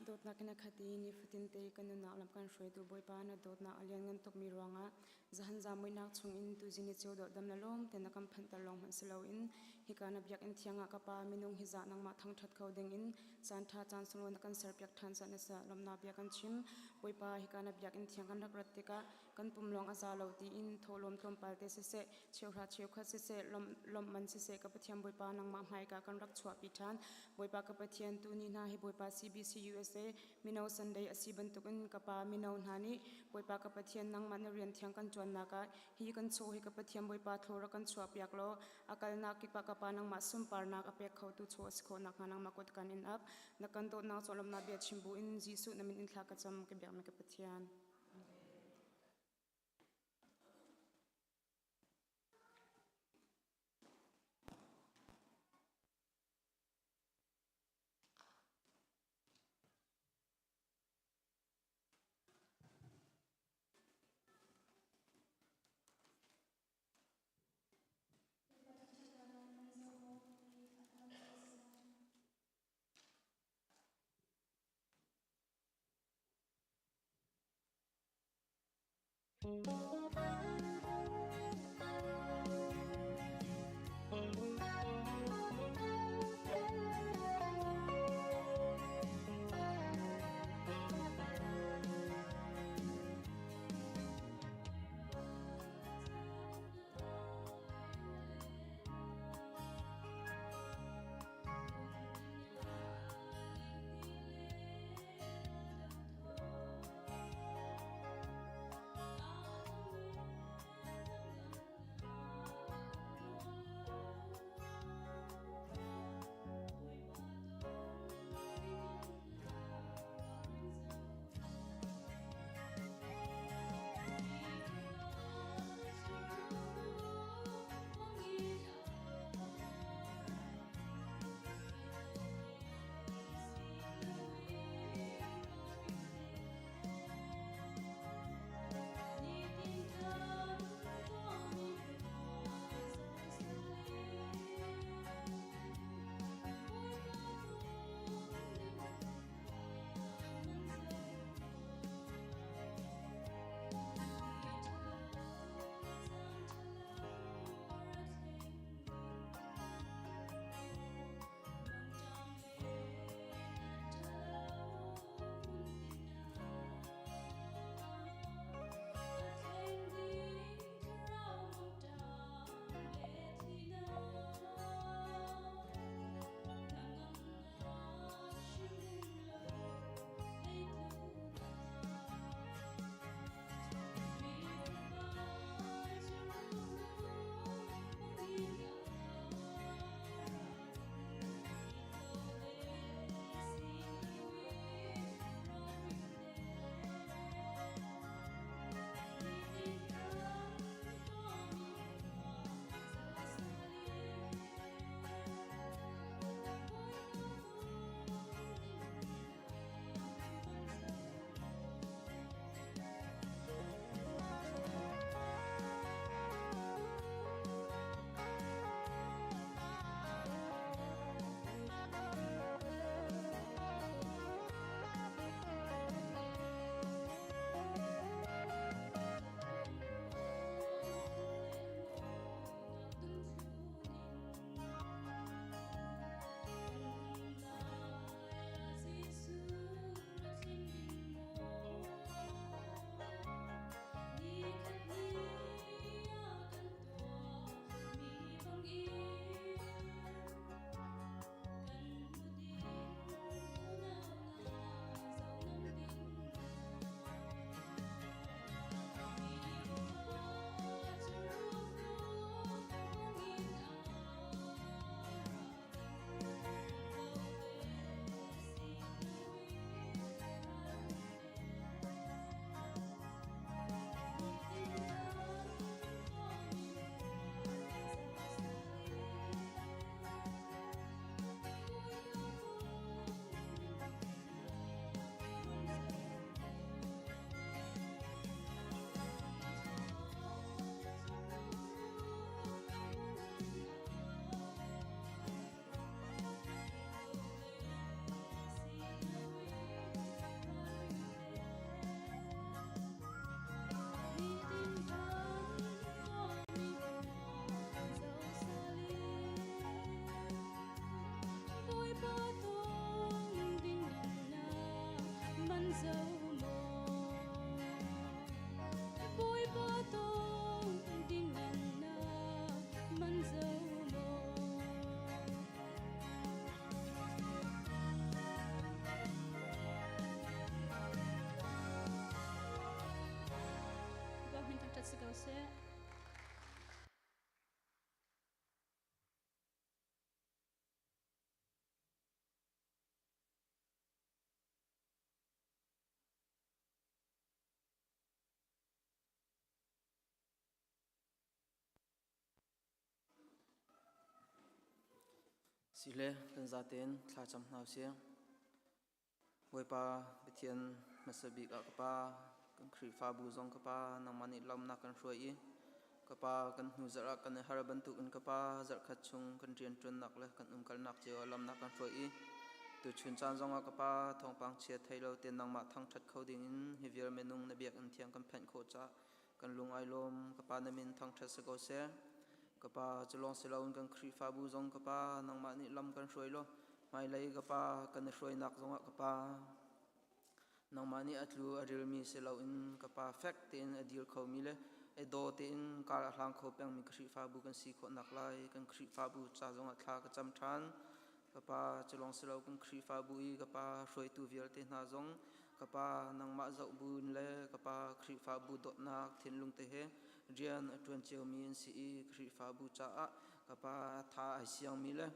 Dawtnak in a khat i nifatin te kan nunnak lam kan hruaitu Bawipa na dawtnak a lianngan tukmi ruangah zahan zamuihnak chungin tuzing ni ceu dawh dam na lawm te na kan phanhter lawng hmanh si loin hika na biakinn thiang ah ka pa minung hi zah nangmah thangṭhat kho dingin caan ṭha caan sunglawi na kan serpiak ṭhan caan na sa lawmhnak bia kan chim. Bawipa hika na biakinn thiang kan rak rat tikah kan pum lawng a za lo tiin thawhlawm tlawmpal te siseh cheuhra cheukhat siseh lawmh man siseh ka Pathian Bawipa nangmah hmaika kan rak chuahpi ṭhan. Bawipa ka Pathian tuni hna hi Bawipa CBC USA mino Sunday a si bantukin ka pa mino hna nih Bawipa ka Pathian nangmah na rian thiang kan ṭuannak ah hi kan chaw hi ka Pathian Bawipa thlawra kan chuahpiak law a kalnak kip ah ka pa nangmah sunparnak a pek khotu chaw a si khawh nakhnga nangmah kut kan in ap. Na kan dawtnak cawlawmnak bia chim buin Jesuh na min in thla ka cam ka biakmi ka Pathian. thangṭhat si ko seh. Sile kan zaten thlacam hna usih. Bawipa Pathian hmasa bik ah ka Pa, kan Khrihfabu zong ka Pa, nangmah nih lawmnak kan hruai i ka Pa kan hnu zarh ah kan i har bantukin ka Pa zarhkhat chung kan rianṭuannak le kan umkalnak cio ah lamnak kan hruai i tuchun caan zongah ka Pa thawngpang chia thei lo tein nangmah thangṭhat kho dingin hi vial minung na biakinn thiang kan phenh khawh caah kan lung ai lawm. Ka Pa na min thangṭhat si ko seh. Ka Pa cu lawng si loin kan Khrihfabu zong ka Pa nangmah nih lam kan hruai law hmailei ka Pa kan i hruainak zongah ka Pa nangmah nih a tlu a rilmi si loin ka Pa fek tein a dir khomi le i daw tein kar a hlang kho pengmi Khrihfabu kan si khawh naklai kan Khrihfabu ca zongah thla ka cam ṭhan. Ka Pa cu lawng si lo kan Khrihfabu i ka Pa hruaitu vialte hna zong ka Pa nangmah zoh buin le ka Pa Khrihfabu dawtnak thinlung te he rian a ṭuan ciomi an si i Khrihfabu caah ka Pa tha ai siangmi le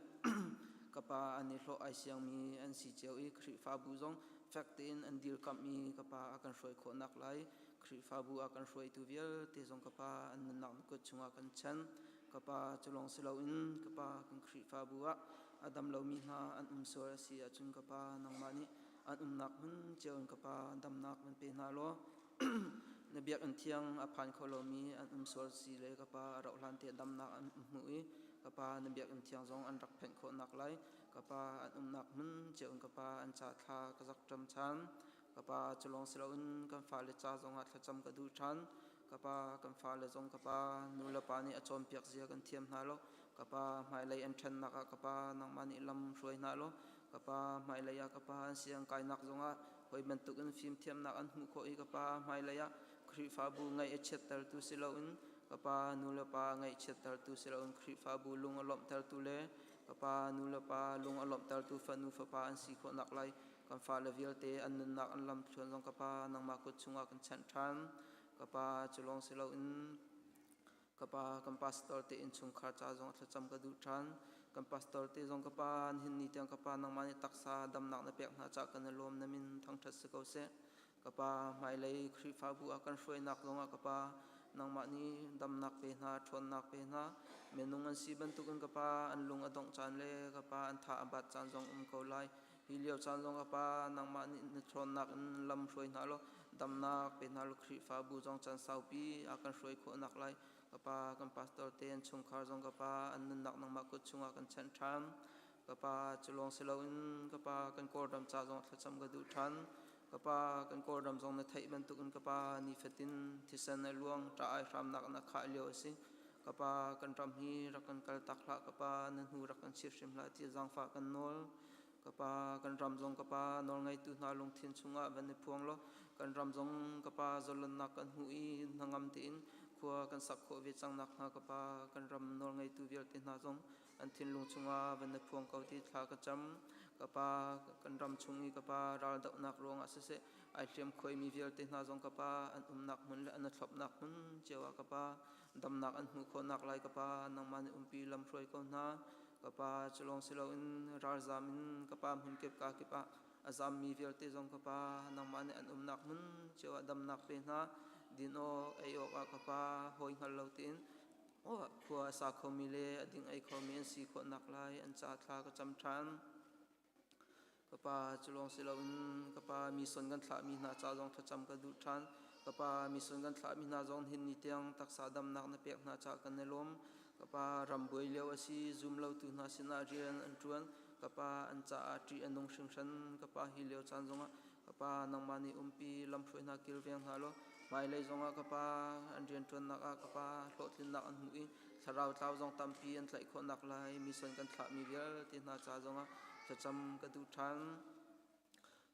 ka Pa an i hlawh ai siangmi an si cio i Khrihfabu zong fek tein an dirkamh i ka Pa a kan hruai khawh naklai Khrihfabu a kan hruaitu vialte zong ka Pa an nunnak na kut chungah kan chan. Ka Pa cu lawng si loin ka Pa kan Khrihfabu ah a dam lomi hna an um sual a si ahcun ka Pa nangmah nih an umnak hmun cio in ka Pa damnak van pe hna law na biakinn thiang a phan kho lomi an um sual si le ka Pa a rauh hlan te damnak an hmuh i ka Pa na biakinn thiang zong an rak phenh khawh naklai ka Pa an umnak hmun cio in ka Pa an ca thla ka zak ṭam chan. Ka pa cu lawng si loin kan fale ca zongah thlacam ka duh ṭhan. Ka pa kan fale zong ka pa nu le pa nih a cawnpiak zia kan thiam hna lo. Ka pa hmailei an ṭhennak ah ka pa nangmah nih lam hruai hna law ka pa hmailei ah ka pa an siang kainak zongah hawi bantukin fimthiamnak an hmuh khawh i ka pa hmailei ah Khrihfabu ngaih a chiattertu si loin ka pa nu le pa ngaihchiattertu si loin Khrihfabu lung a lawmhtertu le ka pa nu le pa lung a lawmhtertu fanu fapa an si khawh naklai Kan fale vialte an nunnak an lamthluan zong ka Pa nangmah kut chungah kan chanh ṭhan. Ka Pa cu lawng si loin ka Pa kan pastor te innchungkhar ca zong thlacam ka duh ṭhan. Kan pastor te zong ka Pa nihin ni tiang ka Pa nangmah nih taksa damnak na pek hna caah kan i lawm na min thangṭhat si ko seh. Ka Pa hmailei Khrihfabu ah kan hruainak zongah ka Pa nangmah nih damnak pe hna, ṭhawnnak pe hna. Minung an si bantukin ka Pa an lung a dongh caan le ka Pa an tha a bat caan zong um ko lai. Hi lio caan zong ka Pa nangmah nih na ṭhawnnak in lam hruai hna law damnak pe hna law Khrihfabu zong caan saupi a kan hruai khawh naklai ka Pa kan pastor te an chungkhar zong ka Pa an nunnak nangmah kut chungah kan chanh ṭhan. Ka Pa cu lawng si loin ka Pa kan Kawlram ca zong thlacam ka duh ṭhan. Ka Pa kan Kawlram zong na theih bantukin ka Pa nifatin thisen a luang ṭah ai hramnak na khah lio a si. Ka Pa kan ram hi rak kan kal tak hlah ka Pa na hnu rak kan chir hrim hlah ti zaangfah kan nawl. Ka Pa kan ram zong ka Pa nawlngeitu hna lungthin chungah van i phuang law kan ram zong ka Pa zalonnak kan hmuh i hnangam tein khua kan sak khawh ve cang nakhnga ka Pa kan ram nawlngeitu vialte hna zong an thinlung chungah van na phuang ko ti thla ka cam. Ka Pa kan ram chung i ka Pa raldohnak ruangah siseh ai hliam khuaimi vialte hna zong ka Pa an umnak hmun le an thlopnak hmun cio ah ka Pa damnak an hmuh khawh naklai ka Pa nangmah nih umpi lam hruai ko hna. Ka Pa cu lawng si loin ralzam in ka Pa hmun kip ka kip ah a zammi vialte zong ka Pa nangmah nih an umnak hmun cio ah damnak pe hna. Din awk ei awk ah ka Pa hawi hngal lo tein khua a sa khomi le a ding ei khomi an si khawh naklai an ca thla ka cam ṭhan. Ka pa cu lawng si loin ka pa mi son kan thlahmi hna ca zong thlacam ka duh ṭhan. Ka pa mi son kan thlahmi hna zong hin ni tiang taksa damnak na pek hna caah kan i lawm. Ka pa ram buai lio a si, zum lotu hna sinah rian an ṭuan. Ka pa an caah ṭih a nung hringhran. Ka pa hi lio caan zongah ka pa nangmah nih umpi lamhruai hna kilveng hna law hmailei zongah ka pa an rianṭuannak ah ka pa hlawhtlinnak an hmuh i thlarau tlau zong tampi an tlaih khawh naklai mission kan thlahmi vialte hna ca zongah thlacam ka duh ṭhan.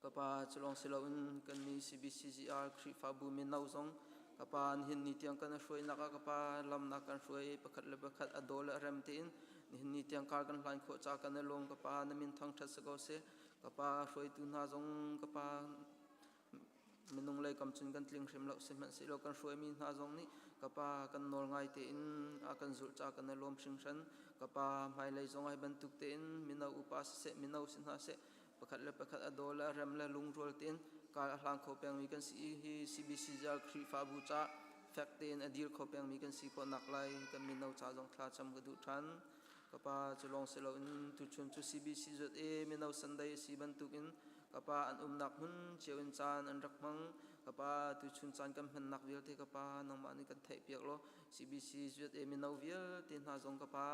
Ka pa cu lawng si loin kannih CBCGR Khrihfabu mino zong ka pa nihin ni tiang kan hruainak ah ka pa lamnak kan hruai pakhat le pakhat a daw le a rem tein nihin ni tiang kar kan hlan khawh ca kan i lawm ka pa na min thangṭhat si ko seh. Ka pa hruaitu hna zong ka pa. Minung lei kam cun kan tling hrim lo, sihmanhsehlaw kan hruaimi hna zong nih ka Pa kan nawl ngai tein a kan zulh ca kan i lawm hringhran. Ka Pa, hmailei zong hi bantuk tein mino upa siseh, mino si hna seh, pakhat le pakhat a daw le a rem le lungrual tein kal a hlang kho pengmi kan si i hi CBCR Khrihfabu ca fek tein a dir kho pengmi kan si khawh naklai kan mino ca zong thla cam ka duh ṭhan. Ka pa cu lawng si loin tuchun cu CBC zuat i mino Sunday a si bantukin ka pa an umnak hmun cio in caan an rak hmang. Ka pa tuchun caan kan hmannak vialte ka pa nangmah nih kan theihpiak law CBC zuat i mino vialte hna zong ka pa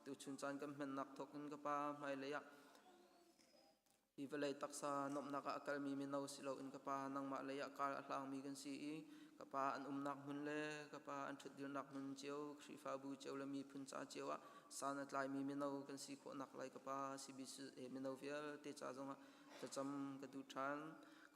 tuchun caan kan hmannak thawk in ka pa hmailei ah Hi vawlei taksa nuamhnak ah a kalmi mino si loin ka Pa nangmah lei ah kar a hlangmi kan si i ka Pa an umnak hmun le ka Pa an ṭhutdirnak hmun cio Khrihfabu cio le miphun ca cio ah san a tlaimi mino kan si khawh naklai ka Pa CBC mino vialte ca zongah thlacam ka duh ṭhan.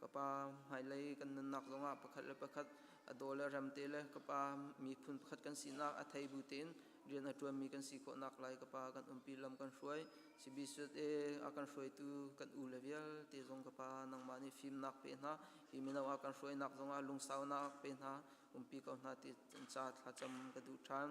Ka Pa hmailei kan nunnak zongah pakhat le pakhat a daw le remte le ka Pa miphun pakhat kan sinak a thei bu tein rian a ṭuanmi kan si khawh naklai ka Pa kan umpi lam kan hruai. CBCUSA a kan hruaitu kan u le vialte zong ka Pa nangmah nih fimnak pe hna. Hi mino a kan hruainak zongah lungsaunak pe hna. Umpi ko hna ti ca thlacam ka duh ṭhan.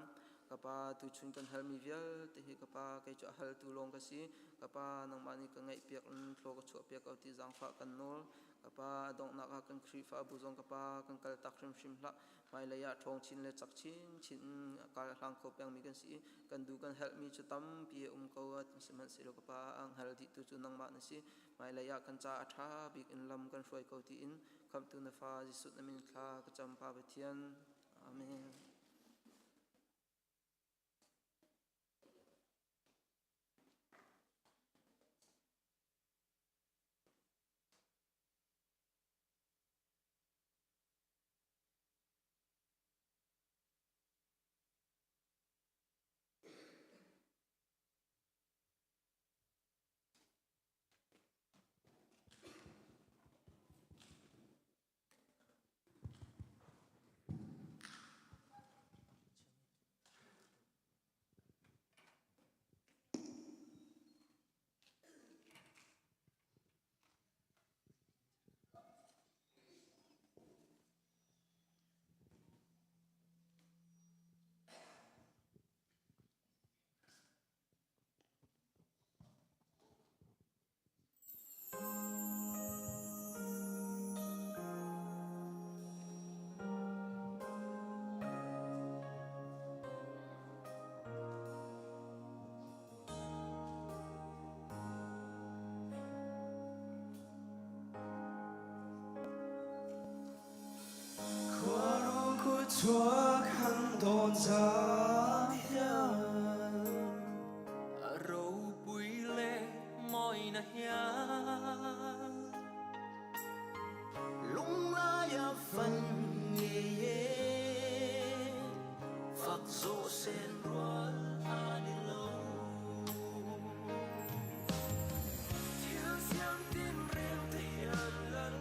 Ka Pa tuchun kan halmi vialte hi ka Pa kei cu a haltu lawng ka si. Ka Pa nangmah nih ka ngaihpiak in thlaw ka chuahpiak ko ti zaangfah kan nawl. Ka Pa a donghnak ah kan Khrihfabu zong ka Pa kan kal tak hrimhrim hlah. Hmailei ah ṭhawng chin le cak chinchin in a kal hlang kho pengmi kan si i kan duh kan helhmi cu tampi a um ko. Sihmanhsehlaw ka Pa a hngal dihtu cu nangmah na si. Hmailei ah kan ca a ṭha bik in lam kan hruai ko tiin Khamhtu na fa Jesuh na min thla ka cam Pa Pathian. Amen. Chuak han dawn zang hian A ropui le mawi na hian Lunglai a fan nge Fak zo sen rual ani lo Thil siam tin reng te hian lal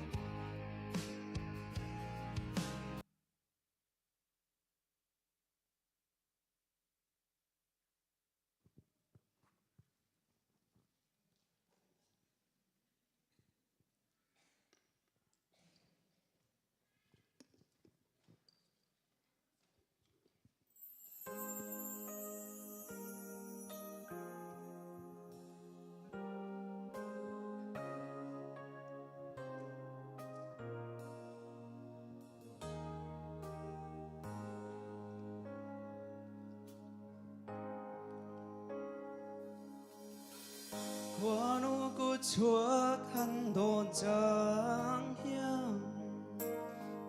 Khuanu ku chuak han dawn cang hiam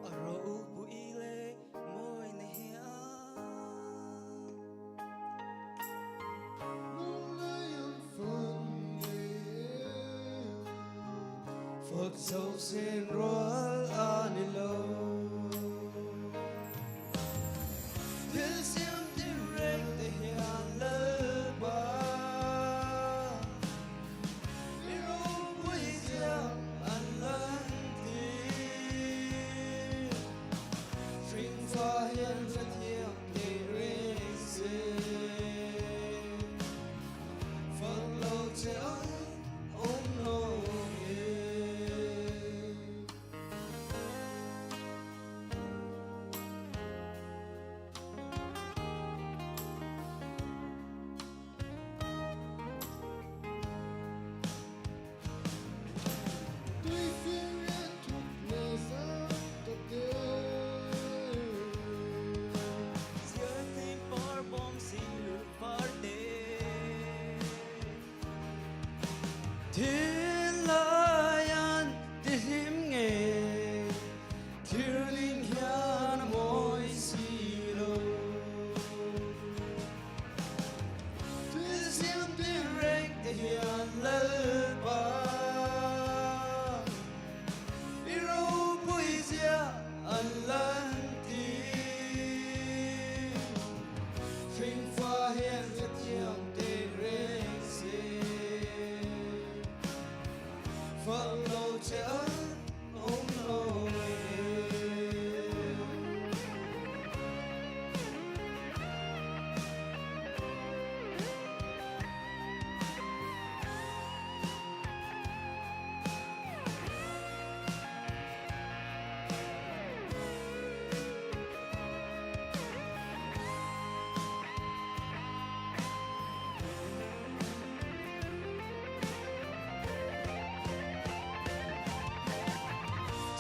a ropui le mawi na hiam Phật dâu sen rual ani lo Thil siam tin reng te hian lal ba Mi ropui ziang an lan ti Hring fa hian hrethiam te reng se Fak lo che an um lo nge.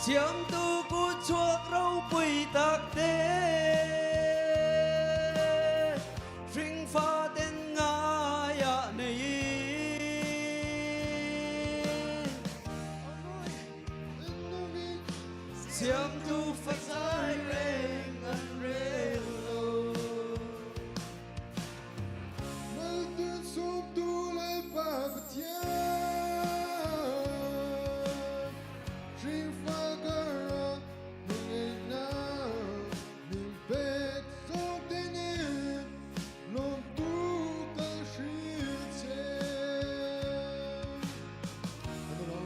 Siamtu ku chuak ropui tak te Hringfa ten ngai ah nei Siamtu fazai reng an rel lo Maltin sumtu le pa Pathian Hringfa karah nungeihnak min pek zawng in lawmtu kan hril che. Ano ba?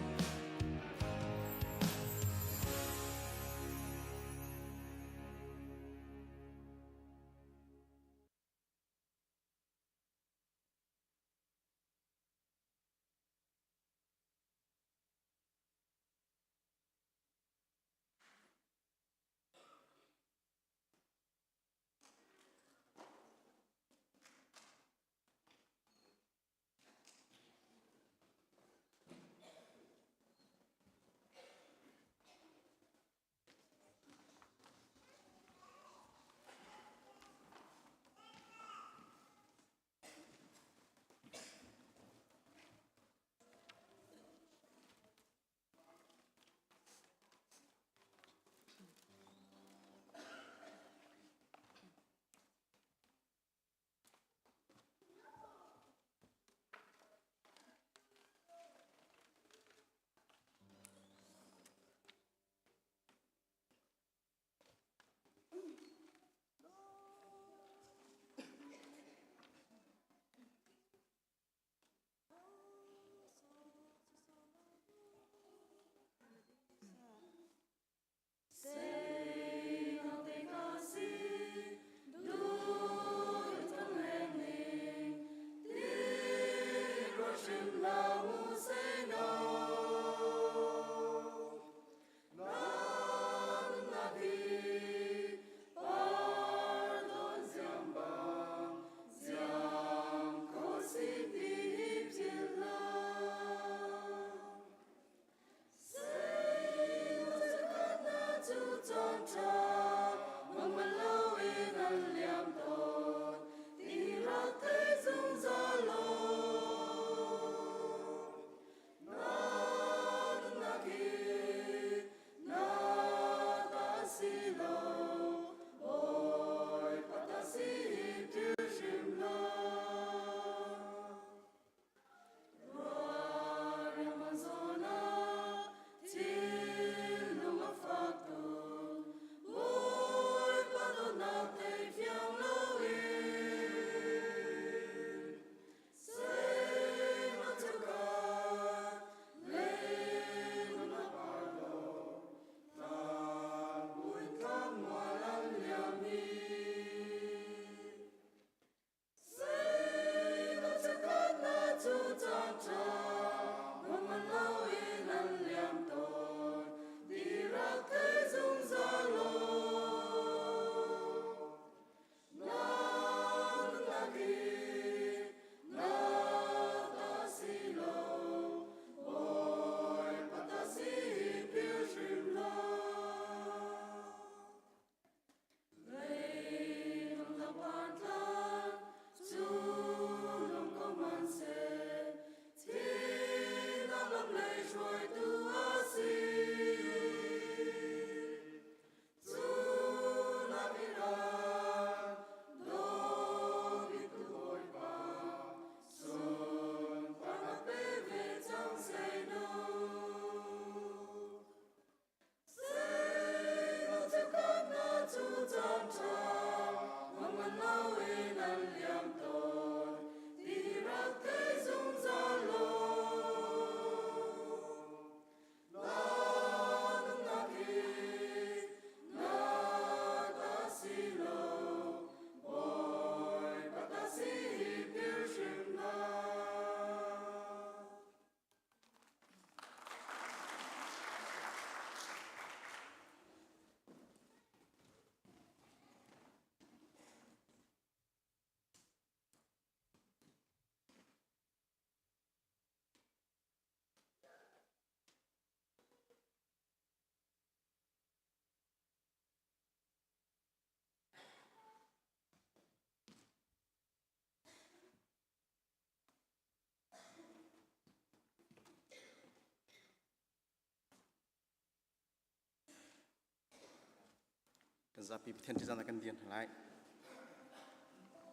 Zapi Pathian ṭihzahnak kan dir hna lai.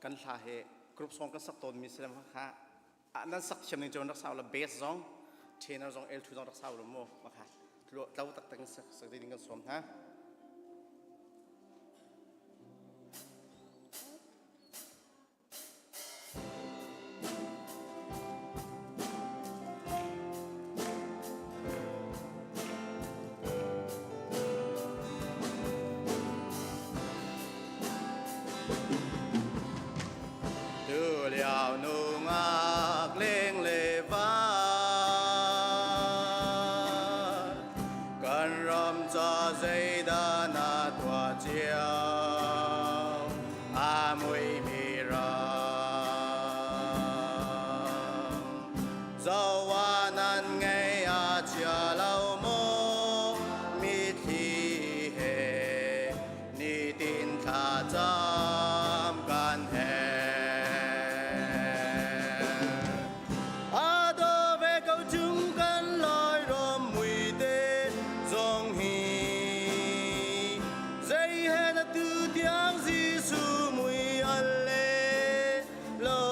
Kan hla he group song kan sak tawnmi si kha nan sak thiam ning cu rak sau la bass zong tenor zong L2 zong rak sau lo mu makha tlo taktak in sak sak ding kan sawm hna. Tulio nungak leng le var kan ram ca zeidah na tuah cio a muimi ram zoa nan ngei a chia lo maw mithli he nitin thlacam kan herh. A do ve ko chung kan lai ram muite zong hi zei he na tu tiang Jesuh mui al le lo.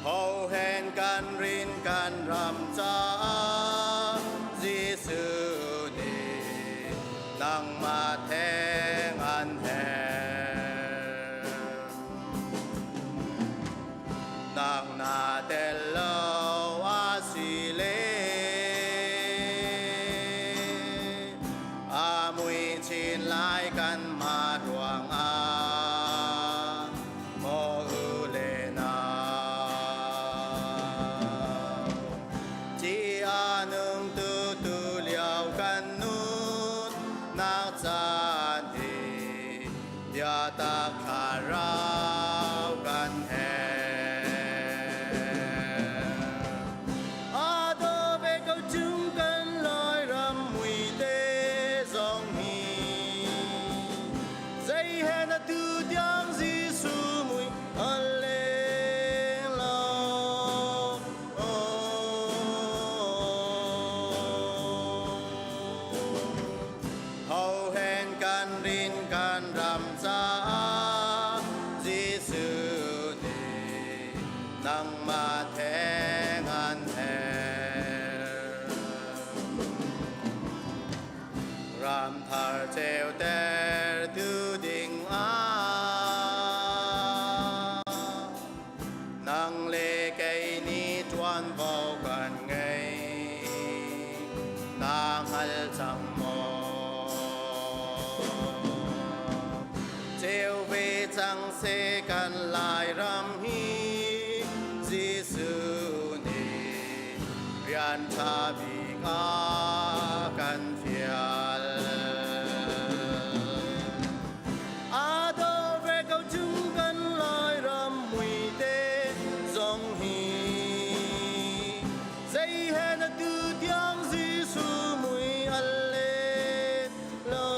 Ho hen kan rin kan ram caah Jesuh nih nangmah theng an herh. Nang na tel lo a si le a mui chin lai kan mah ruangah maw u le nau Ci a nung tu tu lio kan nun nak caan hi biatak thlarau kan herh. A do ve ko chung kan lai ram mui te zong hi Zei he na tu tiang Jesuh mui a leng lo. Ho hen kan rin kan ram caah Jesuh nih nangmah theng an herh. Ram thar ceuter tu ding ah nang le kei nih ṭuanvo kan ngei na hngal cang maw ceu ve cang seh kan Lairam hi Jesuh nih rian ṭha bik a kan fial. A do ve ko chung kan Lairam muite zong hi zei he na tu tiang Jesuh mui al let lo.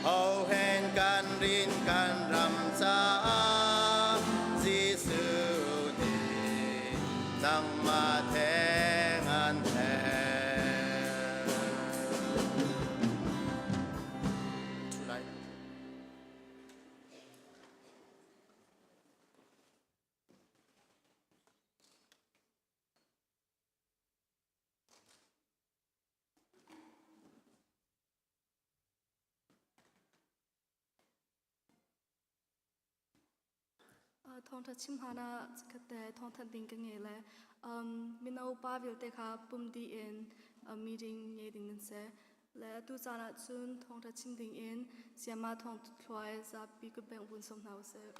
Ho hen kan rin kan ram caah Jesuh nih nangmah theng an herh. Thu lai. Thawngṭha chim hlan ah chikkhat te thawngthanh ding ka ngei le mino pa vialte kha pum dih in meeting ngei ding nan si. Le atu caan ah cun thawngṭha chim ding in Sayama Thawng Thluai zapi kutbengh vun sawm hna usih.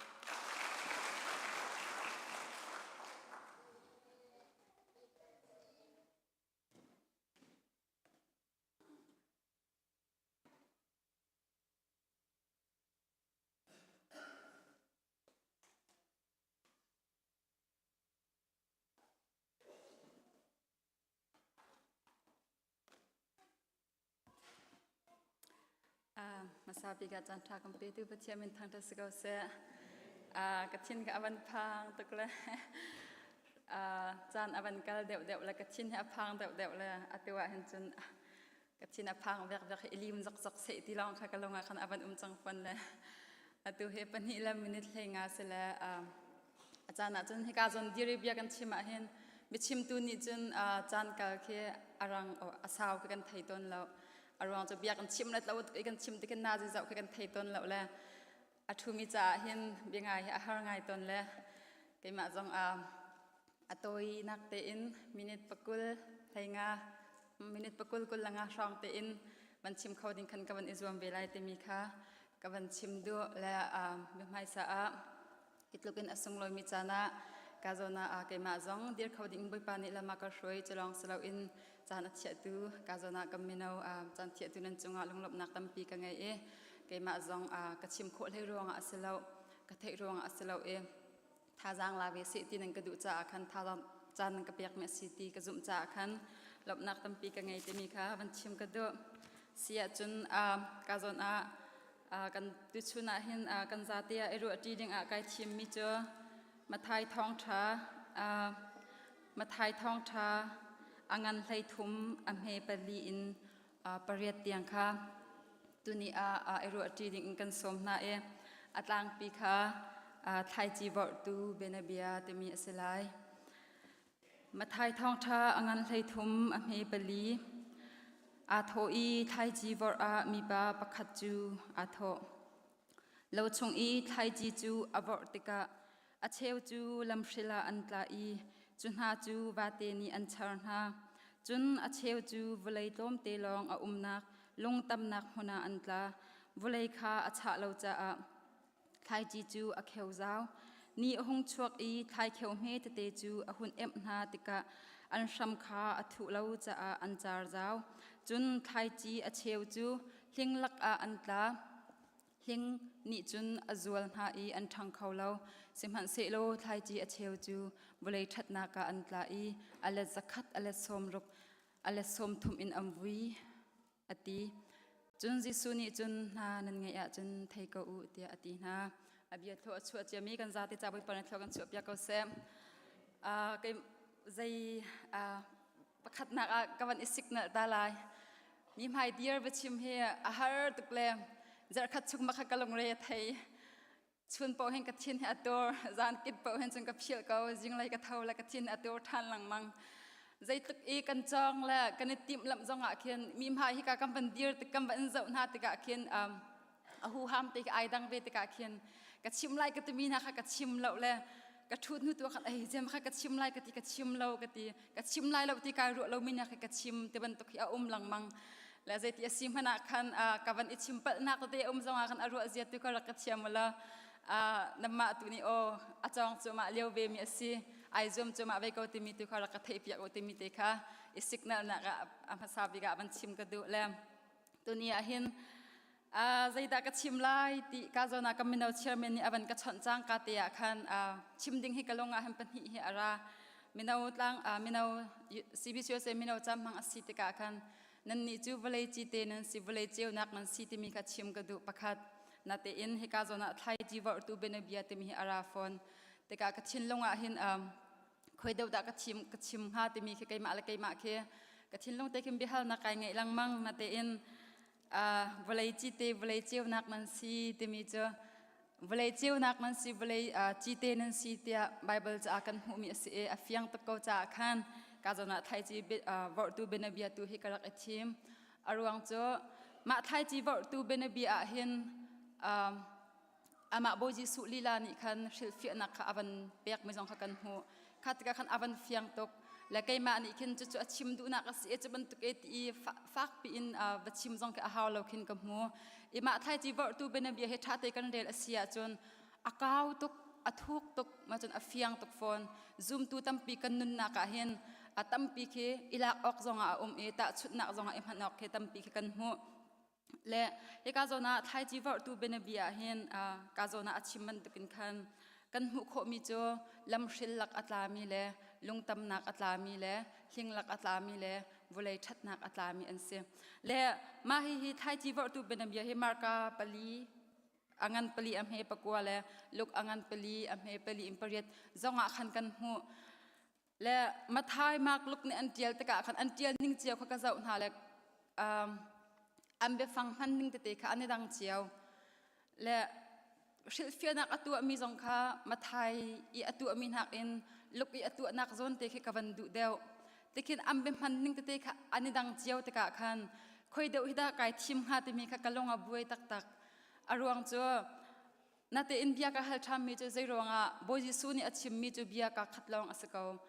Hmasa bik ah caan ṭha kan petu Pathian min thangṭhat si ko seh. Ah, ka thin ka avan phang tuk le ah, caan avan kal deuh deuh le ka thin hi a phang deuh deuh le atu ah hin cun ka thin a phang vek vek i lim zok zok seh ti lawng kha ka lung ah khan avan um cang fon le atu hi pahnih le minute hlei nga si le ah, A caan ahcun hika zawn diri bia kan chim ahhin biachimtu nih cun caan kal khi a rang a sau khi kan thei tawn lo. A ruang cu bia kan chim le tlo i kan chim tikin nazi zoh khi kan thei tawn lo le a ṭhumi caah hin bia ngai hi a har ngai tawn le keimah zong a tawinak tein minute pakul hleinga minute pakul kul langa hrawng tein van chim kho ding khan ka van i zuam ve lai timi kha ka van chim duh le biahmaisa ah Hi tluk in a sunglawimi caan ah ka zawn ah keimah zong dir kho ding Bawipa nih lam a ka hruai cu lawng si loin caan a thiahtu ka zawn ah kan mino caan thiahtu nan cungah lunglawmhnak tampi ka ngei i keimah zong ka chim khawh hlei ruangah a si lo ka theih ruangah a si lo i thazaang la ve seh ti nan ka duh caah khan thazaang caan nan ka pekmi a si ti ka zumh caah khan lawmhnak tampi ka ngei timi kha van chim ka duh. Si ahcun ka zawn ah Kan tuchun ah hin kan zate ah i ruahṭi dingah kai thimmi cu Mathai thawngṭha Mathai thawngṭha a ngan 13 a hme pali in pariat tiang kha tuni ah i ruahṭi ding in kan sawm hna i a tlangpi kha thlaici vorhtu bianabia timi a si lai. Mathai thawngṭha a ngan 13 a hme pali. Aa thawh i thlaici vorh ah mipa pakhat cu aa thawh. Lo chung i thlaici cu a vorh tikah a cheu cu lamhril ah an tla i cu hna cu vate nih an char hna. Cun a cheu cu vawlei tlawmte lawng a umnak lung tamnak hmun ah an tla. Vawlei kha a chah lo caah Thlaici cu a kheu zau. Ni a hung chuak i thlaikheu hme tete cu a hun emh hna tikah an hram kha a thuh lo caah an car zau. Cun thlaici a cheu cu hling lakah an tla. Hling nih cun a zual hna i an ṭhang kho lo. Sihmanhsehlaw thlaici a cheu cu vawlei ṭhatnak ah an tla i a let zakhat, a let 60, a let 30 in an vui. a ti. Cun Jesuh nih cun hna nan ngeih ahcun thei ko u tiah a ti hna. A bia thlawh a chuah ciami kan zate ca Bawipa nih thlawh kan chuah piak ko seh. Uh, kei zei uh, pakhatnak ah ka van i signal ta lai. Mi hmai dir va chim hi a har tuk le zarhkhat chung ma kha ka lungre a thei. Chun paoh hin ka thin hi a tur, zan kit paoh hin cun ka philh ko, zinglei ka tho le ka thin a tur ṭhan lengmang. Zeitluk i kan cawng le kan i timhlamh zongah khin mi hmai hika kan van dir tik kan van zoh hna tikah khin um, a huham te ai dang ve tikah khin ka chim lai ka timi hna kha ka chim lo le ka ṭhut hnu tu khan ei jem kha ka chim lai ka ti ka chim lo ka ti ka chim lai lo ti kai ruah lo mi hna kha ka chim ti bantuk hi a um lengmang le zeiti a si hmanh ah khan ka van i chim palhnak tete um zongah khan a ruah zia tu ka rak ka thiam la namah tu nih aw a cawng cu mah lio ve mi a si ai zuam cu mah ve ko timi tu kha rak ka theih piak u timi te kha i signal nak ah a hmasa bik ah van chim ka duh le tuni ah hin zeidah ka chim lai ti ka zawn ah ka mino chairman nih a van ka chawnh cang ka te ah khan chim ding hi ka lung ah hin pahnih hi a ra mino tlang mino CBCUSA mino cam hmang a si tikah khan Nannih cu vawlei cite nan si, vawlei ceunak nan si timi kha chim ka duh pakhat. Natein hika zawn ah thlaici vorhtu bianabia timi hi a ra fawn. Tikah ka thinlung ah hin um, khoi deuh dah ka chim ka chim hnga timi khi keimah le keimah khi ka thinlung te khin biahalnak kai ngeih lengmang. Natein uh, vawlei cite vawlei ceunak nan si timi cu vawlei ceunak nan si vawlei cite nan si tiah Bible caah kan hmuhmi a si i a fiang tuk ko caah khan ka zawn ah thlaici vorhtu bianabia tu hi ka rak i thim a ruang cu mah thlaici vorhtu bianabia ah hin amah Bawi Jesuh lila nih khan hrilhfiahnak kha a van pekmi zong kha kan hmuh kha tikah khan a van fiang tuk le keimah nih khin cucu a chim duhnak a si i cu bantuk e ti i fakpi in va chim zong khi a hau lo khin ka hmu i mah thlaici vorhtu bianabia hi ṭha te kan rel a si ahcun a kau tuk a thuk tuk ma cun a fiang tuk fawn zumtu tampi kan nunnak ah hin a tampi khi i lak awk zongah a um i tahchunhnak zongah i hman awk khi tampi khi kan hmuh Le hika zawn ah thlaici vorhtu bianabia ah hin ka zawn ah a chim bantukin khan kan hmuh khawhmi cu lamhril lak a tlami le lungtamnak a tlami le hling lak a tlami le Vawlei ṭhatnak a tlami an si. Le mah hihi thlaici vorhtu bianabia hi Marka pali a ngan pali a hme pakua le Luk a ngan pali a hme pali in pariat zongah khan kan hmuh. Le Mathai, Mark, Luke nih an ṭial tikah khan an ṭial ning cio kha ka zoh hna le um, an biafang hman ning tete kha an i dang cio. Le hrilhfiahnak a tuahmi zong kha Mathai i a tuahmi nakin Luke i a tuahnak zawn te khi ka van duh deuh. Tikhin an biahman ning tete kha an i dang cio tikah khan khoi deuh hi dah kai thim hnga timi kha ka lung a buai taktak. A ruang cu natein bia ka hal ṭhanmi cu zei ruangah Bawi Jesuh nih a chimmi cu bia ka khat lawng a si ko.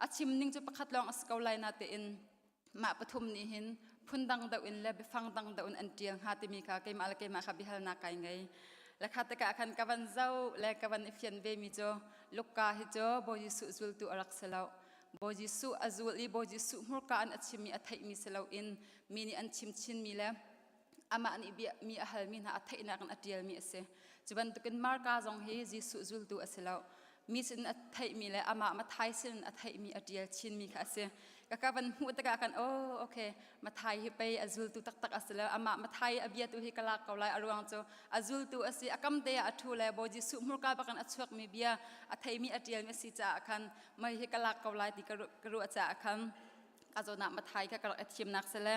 A chim ning cu pakhat lawng a si ko lai natein mah pathum nih hin phundang deuh in le biafang dang deuh in an ṭial hnga timi kha keimah le keimah kha biahalnak kai ngei. Le kha tikah khan ka van zoh le ka van i fian ve mi cu Luka hi cu Bawi Jesuh zultu a rak si lo. Bawi Jesuh a zul i Bawi Jesuh hmurka in a chimmi a theihmi si loin mi nih an chim chinmi le amah nih bia mi a halmi hna a theihnak in a ṭialmi a si. Cu bantukin Marka zong hi Jesuh zultu a si lo. Mi sin a theihmi le amah Mathai sin a theihmi a ṭial chinmi kha a si. Ka ka van hmuh tikah khan oh okay Mathai hi pei a zultu taktak a si lo. Amah Mathai a bia tu hi ka lak ko lai a ruang cu a zultu a si. A kam te ah a ṭhu le Bawi Jesuh hmurka bakin a chuakmi bia a theimi a ṭialmi a si caah khan mei hi ka lak ko lai ti ka ruah caah khan ka zawn ah Mathai kha ka rak i thimnak si le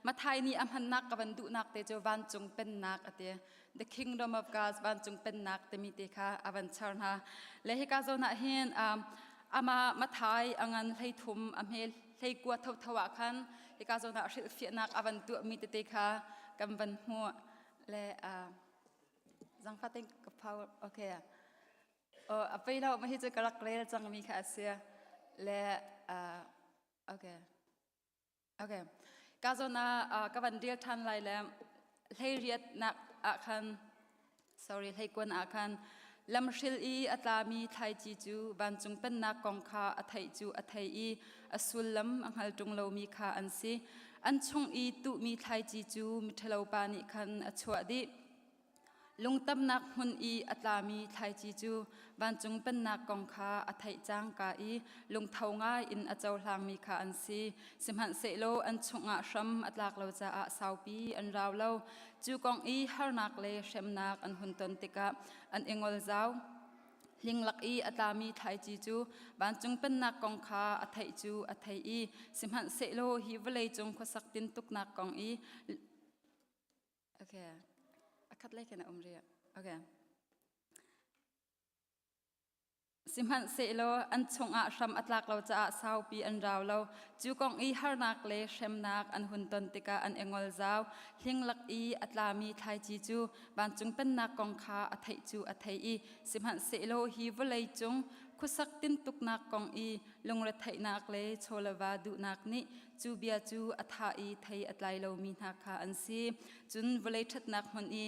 Mathai nih a hmannak ka van duhnak te cu vancung pennak a ti the kingdom of God vancung pennak timi te kha a van char hna le hika zawn ah hin um, ama Mathai a ngan hleithum a hme hleikua thotho ah khan hika zawn ah hrilhfiahnak a van tuahmi tete kha kan van hmuh le uh, zangfatin ka power okay Oh, a pei lo ma hi cu ka rak rel cangmi kha a si. Le uh, okay. Okay. Ka zawn ah uh, ka van rel ṭhan lai le hleiriat nak ah khan sorry hleikuan ah khan lamhril i a tlami thlaici cu vancung pennak kong kha a theih cu a thei i a sullam a hngal ṭung lomi kha an si. An chung i tuhmi thlaici cu miṭhalo pa nih khan a chuah dih. Lungtamnak hmun i a tlami thlaici cu vancung pennak kong kha a theih cangka i lungtho ngai in a cohlangmi kha an si. Sihmanhsehlaw an chungah hram a tlak lo caah saupi an rau lo. Cu kong i harnak le hremnak an hun ton tikah an i ngol zau. Hling lak i a tlami thlaici cu vancung pennak kong kha a theih cu a thei i sihmanhsehlaw hi vawleicung khuasak tintuknak kong i Okay. A khat lei khin a um rih. Okay. Sihmanhsehlaw an chungah hram a tlak lo caah saupi an rau lo. Cu kong i harnak le hremnak an hun ton tikah an i ngol zau. Hling lak i a tlami thlaici cu vancung pennak kong kha a theih cu a thei i sihmanhsehlaw hi vawlei cung khuasak tintuknak kong i lungretheihnak le chawleva duhnak nih Cu bia cu a thah i thei a tlai lomi hna kha an si. Cun vawlei ṭhatnak hmun i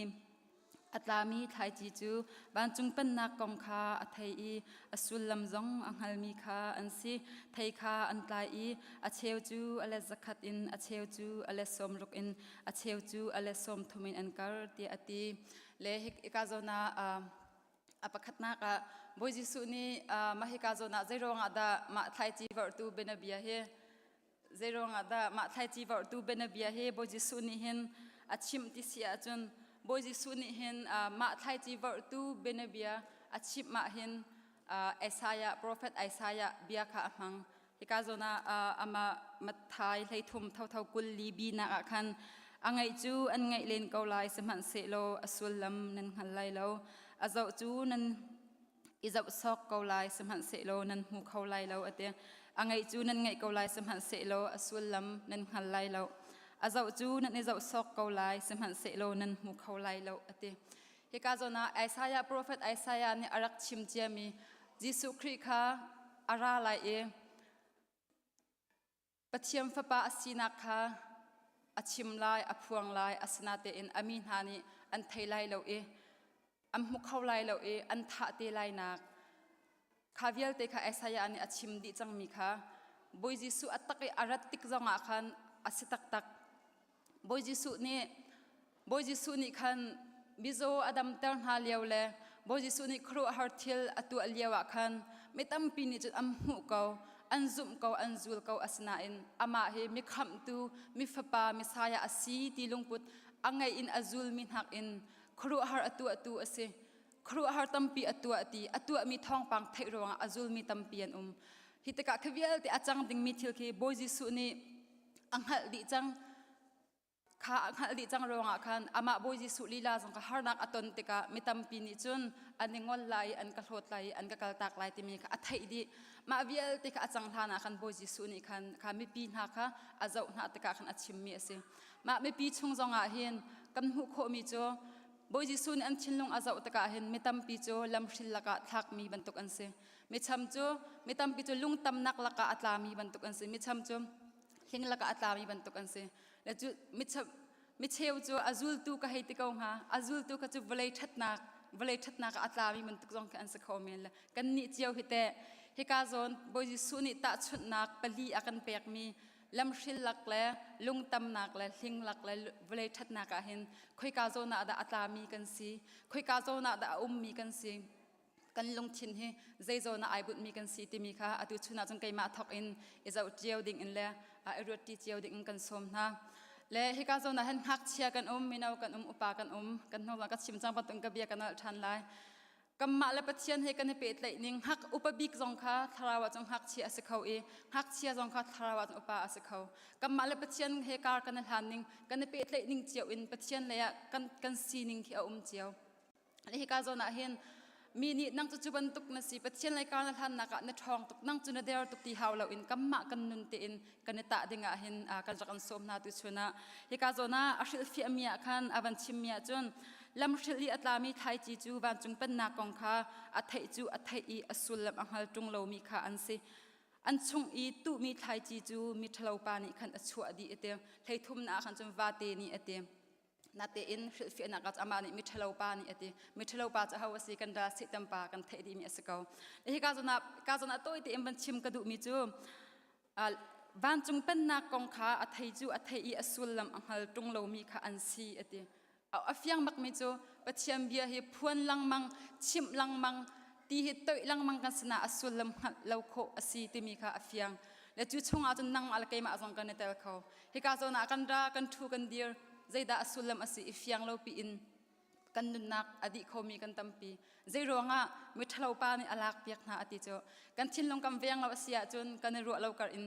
a tlami thlaici cu vancung pennak kong kha a thei i a sullam zong a hngalmi kha an si. Thei kha an tlai i a cheu cu a let zakhat in, a cheu cu a let sawmruk in, a cheu cu a let 30 in an kar, tiah a ti. Le hika zawn ah A pakhatnak ah Bawi Jesuh nih mah hika zawn ah zeiruangah dah mah thlaici vorhtu bianabia hi zeiruangah dah mah thlaici vorhtu bianabia hi Bawi Jesuh nih hin a chimh ti si ahcun Bawi Jesuh nih hin mah thlaici vorhtu bianabia a chimh ah hin Isaiah prophet Isaiah bia kha a hmang. Hika zawn ah amah Matthai hleithum thotho kul li binak ah khan a ngaih cu an ngaih len ko lai sihmanhsehlaw a sullam nan hngal lai lo. A zoh cu nan i zoh sawk ko lai sihmanhsehlaw nan hmu kho lai lo a ti. A ngaih cu nan ngaih ko lai sihmanhsehlaw a sullam nan hngal lai lo. A zoh cu nan i zoh sawk ko lai sihmanhsehlaw nan hmu kho lai lo a ti. Hika zawn ah Isaiah prophet Isaiah nih a rak chim ciami Jesuh Khrih kha a ra lai i Pathian Fapa a sinak kha a chim lai, a phuang lai, asinatein a mi hna nih an thei lai lo i an hmu kho lai lo i an thah te lainak kha vialte kha Isaiah nih a chim dih cangmi kha Bawi Jesuh a tak i a rat tik zongah khan a si taktak. Bawi Jesuh nih Bawi Jesuh nih khan mizaw a damter hna lio le Bawi Jesuh nih khuaruahhar thil a tuah lio ah khan mi tampi nih cun an hmuh ko. An zumh ko, an zul ko asinain amah hi mi khamhtu, mi fapa, Messiah a si ti lungput a ngeih in a zulmi hnakin khuaruahhar a tuahtu a si. Khuaruahhar tampi a tuah ti a tuahmi thawngpang theih ruangah a zulmi tampi an um. Hi tikah khi vialte a cang dingmi thil khi Bawi Jesuh nih a hngalh dih cang. Kha a hngalh dih cang ruangah khan amah Bawi Jesuh lila zong kha harnak a ton tikah mi tampi nih cun an i ngol lai i an ka hlawt lai i an ka kaltak lai timi kha a theih dih. Mah vialte kha a cang hlan ah khan Bawi Jesuh nih khan kha mipi hna kha a zoh hna tikah khan a chimmi a si. Mah mipi chung zongah hin kan hmuh khawhmi cu Bawi Jesuh nih an thinlung a zoh tikah hin mi tampi cu lamhril lakah thlakmi bantuk an si. Micham cu mi tampi cu lungtamnak lakah a tlami bantuk an si. Micham cu hling lakah a tlami bantuk an si. Le cu micheu cu a zultu ka hei ti ko hnga. A zultu kha cu vawlei ṭhatnak vawlei ṭhatnak ah a tlami bantuk zong khi an si kho men le kannih cio hi teh hika zawn Bawi Jesuh nih tahchunhnak pali a kan pekmi lamhril lak le lungtamnak le hling lak le vawlei ṭhatnak ah hin khoika zawn ah dah a tlami kan si khoika zawn ah dah a ummi kan si kan lungthin hi zei zawn ah ai bunhmi kan si timi kha atu chun ah cun keimah thawk in i zoh cio ding in le i ruat ṭi cio ding in kan sawm hna le hika zawn ah hin ngakchia kan um mino kan um upa kan um kan hnu ka chim cang bantuk ka bia ka nolh ṭhan lai Kanmah le Pathian he kan i pehtlaih ning hngak upa bik zong kha thlarau ah cun ngakchia a si kho i ngakchia zong kha thlarau ah cun upa a si kho. Kanmah le Pathian he kar kan i hlan ning, kan i pehtlaih ning cio in Pathian lei ah kan, kan sining khi a um cio. Le hika zawn ah hin mi nih nang cu cu bantuk na si Pathian lei kar na hlannak ah na ṭhawng tuk nang cu na der tuk ti hau loin kanmah kan nun tein kan i tah ding ah hin kan rak an sawm hna tu chun ah hika zawn ah a hrilhfiahmi ah khan a van chimmi ah cun lamhrilh i a tlami thlaici cu vancung pennak kong kha a theih cu a theih i a sullam a hngal ṭung lomi kha an si an chung i tuhmi thlaici cu mi ṭhalo pa nih khan a chuah dih a ti hleithum na ah khan cun vate nih a ti natein hrilhfiahnak ah amah nih miṭhalo pa nih a ti miṭhalo pa cu ho a si kan ral Satan pa kan theih dihmi a si ko hika zawn ah ka zawn ah tawi tein van chim ka duhmi cu vancung pennak kong kha a thei cu a thei i a sullam a hngal ṭung lomi kha an si a ti a fiang bakmi cu Pathian bia hi phuan lengmang chimh lengmang ti hi toih lengmang kan sinah a sullam hngalh lo khawh a si timi kha a fiang le cu chungah cun nangmah le keimah zong kan i tel kho hika zawn ah kan ra kan ṭhu kan dir zeidah a sullam a si i fiang lo piin kan nunnak a dih khomi kan tampi zei ruangah miṭhalo pa nih a lak piak hna a ti cu kan thinlung kan veng lo a si ahcun kan i ruah lo kar in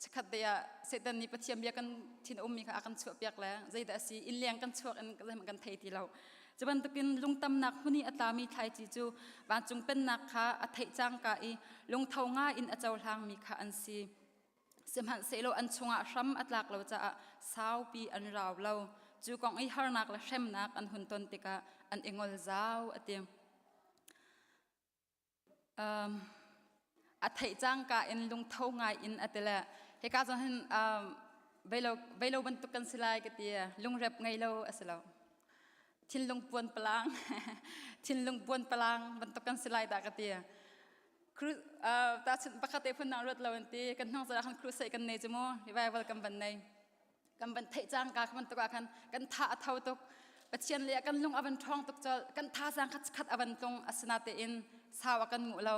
chikkhat te ah Satan nih Pathian bia kan thin a ummi kha a kan chuah piak le zeidah a si inn leng kan chuak in zeihmanh kan thei ti lo cu bantukin lungtamnak hmun i a tlami thlaici cu vancung pennak kha a theih cangka i lungtho ngai in a cohlangmi kha an si Sihmanhsehlaw an chungah hram a tlak lo caah saupi an rau lo. Cu kong i harnak le hremnak an hun ton tikah an i ngol zau a ti. Um, a theih cangka in lungtho ngai in a ti le hika zong hin um, veilo, veilo bantuk kan si lai ka ti lungrep ngei lo a si lo thinlung puan palang thinlung puan palang bantuk kan si lai dah ka ti Tahchunh pakhat te phun nang ruat lo an ti kan hnung zara khan crusade kan nei cu mu revival kan van nei kan van theih cang ka kan tuk ah khan kan tha a tho tuk Pathian le kan lung a van ṭhawng tuk col kan thazaang khat khat a van tlung asina tein sau a kan nguh lo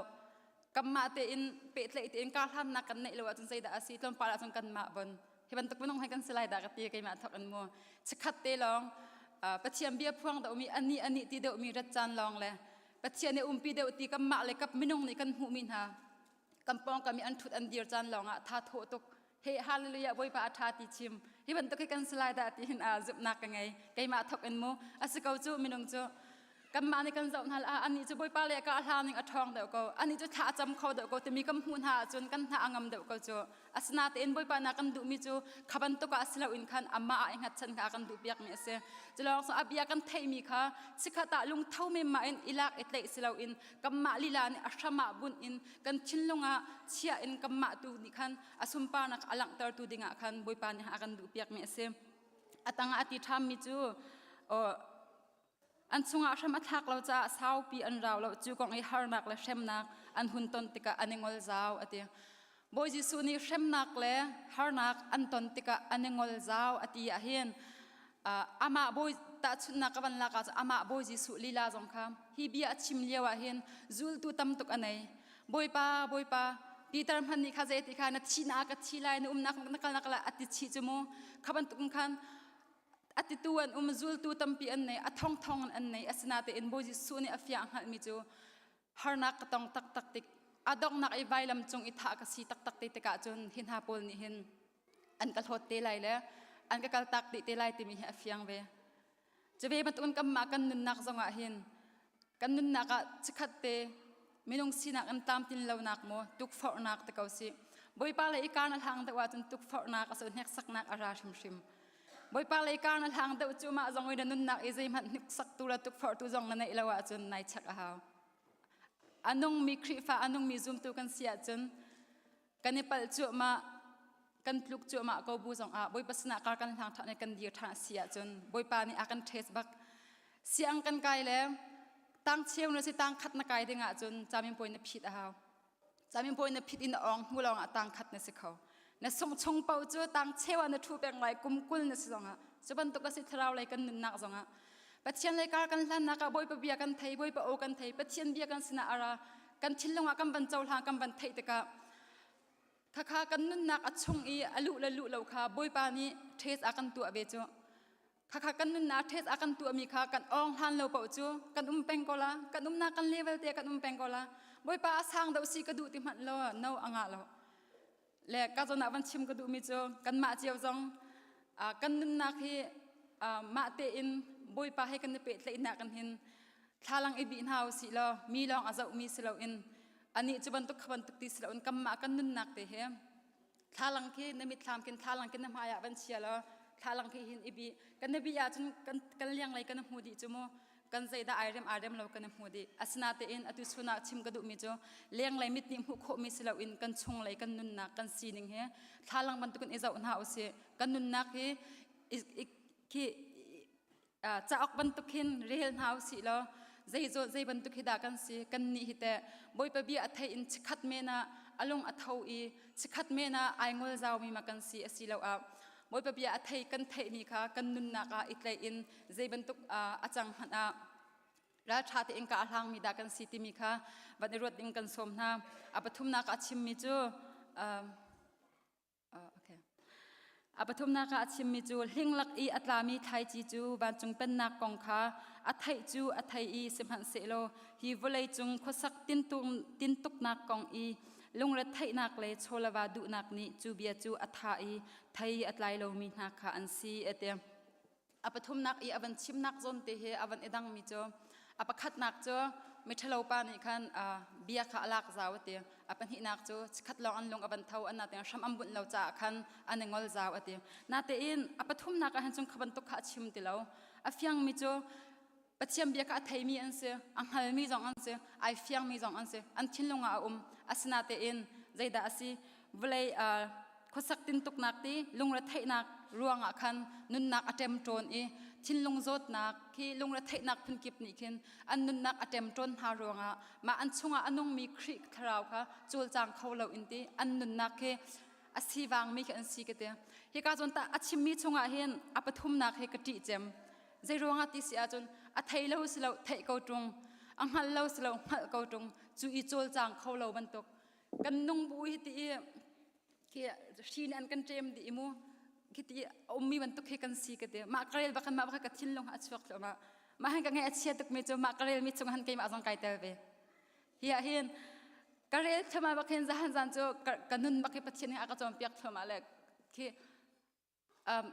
kanmah tein pehtlaih tein kar hlannak kan neih lo ahcun zeidah a si tlawmpal ahcun kanmah bon hi bantuk minung he kan si lai dah ka ti keimah thok in mu chikhat te lawng Pathian bia phuang deuhmi ani ani ti deuhmi rat caan lawng le Pathian nih umpi deuh ti kanmah le kap minung nih kan hmuhmi hna kan pawngkam i an ṭhut an dir caan lawngah tha thawh tuk he hallelujah Bawipa a ṭha ti chim hi bantuk hi kan si lai dah ti hin a zumhnak ka ngei keimah thok in mu a si ko cu minung cu kanmah nih kan zoh hna ah anih cu Bawipa le ka hla ning a ṭhawng deuh ko anih cu thla a cam kho deuh ko timi kan hmuh hna ahcun kan hna a ngam deuh ko cu Asinain Bawipa na kan duhmi cu kha bantuk ah si loin khan amah ah i hngatchan kha a kan duhpiakmi a si. Culawng cu a bia kan theihmi kha chikkhat ah lungtho menmah in i lak i tlaih si loin kanmah lila nih a hram ah bunh in kan thinlung ah chia in kanmah tu nih khan a sunparnak a langhtertu dingah khan Bawipa nih a kan duhpiakmi a si. A tangah a ti ṭhammi cu An chungah hram a thlak lo caah saupi an rau lo. Cu kong i harnak le hremnak an hun ton tikah an i ngol zau a ti. Bawi Jesuh nih hremnak le harnak an ton tikah an i ngol zau a ti ahhin amah bawi tahchunhnak ka van lak ah amah Bawi Jesuh lila zong kha hi bia a chim lio ah hin zultu tam tuk a nei. Bawipa, Bawipa, Peter hmanh nih kha zei ti kha na thi na ka thi lai na umnak na kalnak la ati chi chu mu kha bantuk khan atitu an um zultu tampi an nei a thong thong an nei asinatein Bawi Jesuh nih a fiang hngalhmi cu harnak ka tong taktak tik a donghnak i vailam cung i thah ka si taktak te tikah cun hi hna pawl nih hin an ka hlawt te lai le an ka kaltak dih te lai timi hi a fiang ve. Cu ve bantukin kanmah kan nunnak zongah hin kan nunnak ah chikkhat te minung sinak in tlamtlin lonak maw tukforhnak te ko si. Bawipa lei i kaan a hlang deuh ahcun tukforhnak a so hneksaknak a ra hrimhrim. Bawipa lei kaan a hlang deuh cu mah zong i na nunnak i zeihmanh hniksaktu le tukforhtu zong na neih lo ahcun nai chek a hau. A nungmi Khrihfa a nungmi zumtu kan si ahcun kan i palh cuahmah kan tluk cuahmah ko bu zongah Bawipa sinah kar kan hlang ṭhan i kan dir ṭhan a si ahcun Bawipa nih a kan ṭhes bak. Siang kan kai le tang cheu na si tang khat na kai ding ahcun caminpuai na phit a hau. Caminpuai na phit in na awng hnu lawngah tang khat na si kho. Na sung chung paoh cu tang cheu ah na ṭhu peng lai kum 20 na si zongah cu bantuk a si thlarau lei kan nunnak zongah Pathian lei kar kan hlannak ah Bawipa bia kan thei Bawipa aw kan thei Pathian bia kan sinah a ra kan thinlung ah kan van cohlang kan van theih tikah khakha kan nunnak a chung i a luh le luh lo kha Bawipa nih ṭhes a kan tuah ve cu khakha kan nunnak ṭhes a kan tuahmi kha kan awng hlan lo paoh cu kan um peng ko la kan umnak kan level te kan um peng ko la Bawipa a sang deuh si ka duh ti hmanh lo no a ngah lo le ka zawn ah van chim ka duhmi cu kanmah cio zong kan nunnak hi mah tein Bawipa he kan i pehtlaihnak in hin thlalang i bih hna usih law mi lawng a zohmi si loin anih cu bantuk kha bantuk ti si loin kanmah kan nunnak te hi thlalang khi na mitthlam khin thlalang khi na hmai ah van chia law thlalang khi hin i bih kan na bih ahcun kan kan liang lei kan hmu dih cu mu kan zeidah ai rem ai rem lo kan hmu dih asinatein atu chun ah chim ka duhmi cu lenglei mit nih hmuh khawhmi si loin kan chunglei kan nunnak kan sining hi thlalang bantukin i zoh hna usih kan nunnak hi khi cauk bantuk hin rel hna usih law zei zei bantuk hi dah kan si kan nih hi teh Bawipa bia a thei in chikhat men ah a lung a tho i chikhat men ah ai ngol zaumi ma kan si asiloah Bawipa bia a thei kan theihmi kha kan nunnak ah i tlaih in zei bantuk a cang hmanh ah ralṭha tein ka hlangmi dah kan si timi kha van i ruat ding kan sawm hna. A pathumnak ah a chimmi cu okay. A pathumnak ah a chimmi cu hlinglak i a tlami thlaici cu vancung pennak kong kha a theih cu a thei i sihmanhsehlaw hi vawlei cung khuasak tintuknak kong i lungretheihnak le chawlava duhnak nih cu bia cu a thah i thei a tlai lomi hna kha an si a ti. A pathumnak i a van chimnak zawn te hi a van i dangmi cu a pakhatnak cu miṭhalo pa nih khan bia kha a lak zau a ti. A pahnihnak cu chikkhat lawng an lung a van tho an natein hram an bunh lo caah khan an i ngol zau a ti. Natein a pathumnak ah hin cun kha bantuk kha a chim ti lo. A fiangmi cu Pathian bia kha a theimi an si, a hngalmi zong an si, ai fiangmi zong an si, an thinlung ah a um. Asinatein zeidah a si? Vawlei khuasak tintuknak ti lungretheihnak ruangah khan nunnak a ṭemṭawn i thinlung zawtnak khi lungretheihnak phunkip nih khin an nunnak a ṭemṭawn hna ruangah mah an chungah a nungmi Khrih thlarau kha cawlcang kho loin ti an nunnak khi a sivangmi khi an si ka ti. Hika zawn tah a chimmi chungah hin a pathumnak hi ka ṭih cem. Zei ruangah ti si ahcun a thei lo si lo theih ko ṭung, a hngal lo si lo hngalh ko ṭung, cu i cawlcang kho lo bantuk. Kan nung bu hi ti i khi hri nih an kan ṭem dih i mu khi ti a ummi bantuk khi kan si ka ti. Mah ka rel bak khan mah bak ka thinlung a chuak thluahmah. Mah han ka ngaih a chia tukmi cu mah ka relmi chung han keimah zong kai tel ve. Hi ah hin ka rel thluahmah bak hin zahan zan cu ka nun bak hi Pathian nih a ka cawnpiak thluahmah le khi um,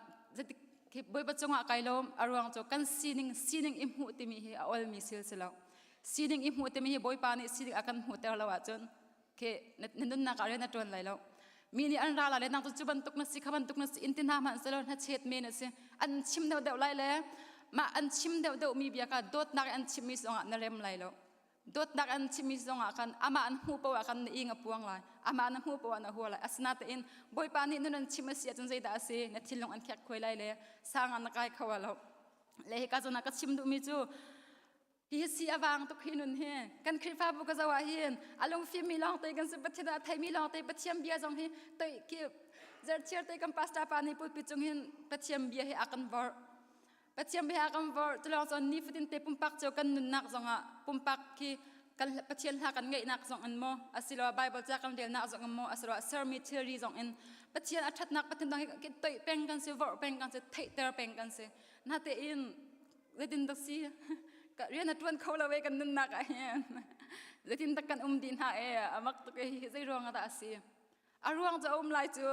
khi Bawipa cungah kai lawm a ruang cu kan sining sining i hmuh timi hi a olmi sil si lo sining i hmuh timi hi Bawipa nih sining a kan hmuhter lo ahcun khi na nunnak ah rian na ṭuan lai lo mi nih an ra lai le nang cu cu bantuk na si kha bantuk na si in ti hna hmanh selaw hna chet men a si an chim deuh deuh lai le mah an chim deuh deuh mi bia kha dawtnak an chimmi zongah na rem lai lo dawtnak an chimmi zongah khan amah an hmuh poah khan na ing a puang lai amah na hmuh poah na hua lai asinatein bawipa nih nun an chim a si ahcun zeidah a si na thinlung an khek khuai lai le sang ah na kai kho lo le hika zawn ah ka chim duhmi cu hi si a vang tuk hi nun hi kan Khrihfabu ka zoh ah hin a lungfim mi lawng te kan si Pathian a theimi lawng te Pathian bia zong hi toi ki zerchiar te kan pastor pa nih pulpit cung hin Pathian bia hi a kan vorh Pathian bia kan vorh culawng cun nifatin te pumpak cio kan nunnak zongah pumpak khi Kan Pathian hla kan ngeihnak zong in maw asiloah Bible ca kan relnak zong in maw asiloah sermi thilri zong in Pathian a ṭhatnak Pathian dang hi toih peng kan si vorh peng kan si theihter peng kan si. Natein zeitin dah si rian a ṭuan kho lo e kan nunnak ah hin zeitin dah kan um dih hna e a mak tuk e hi zei ruang ah dah a si a ruang cu a um lai cu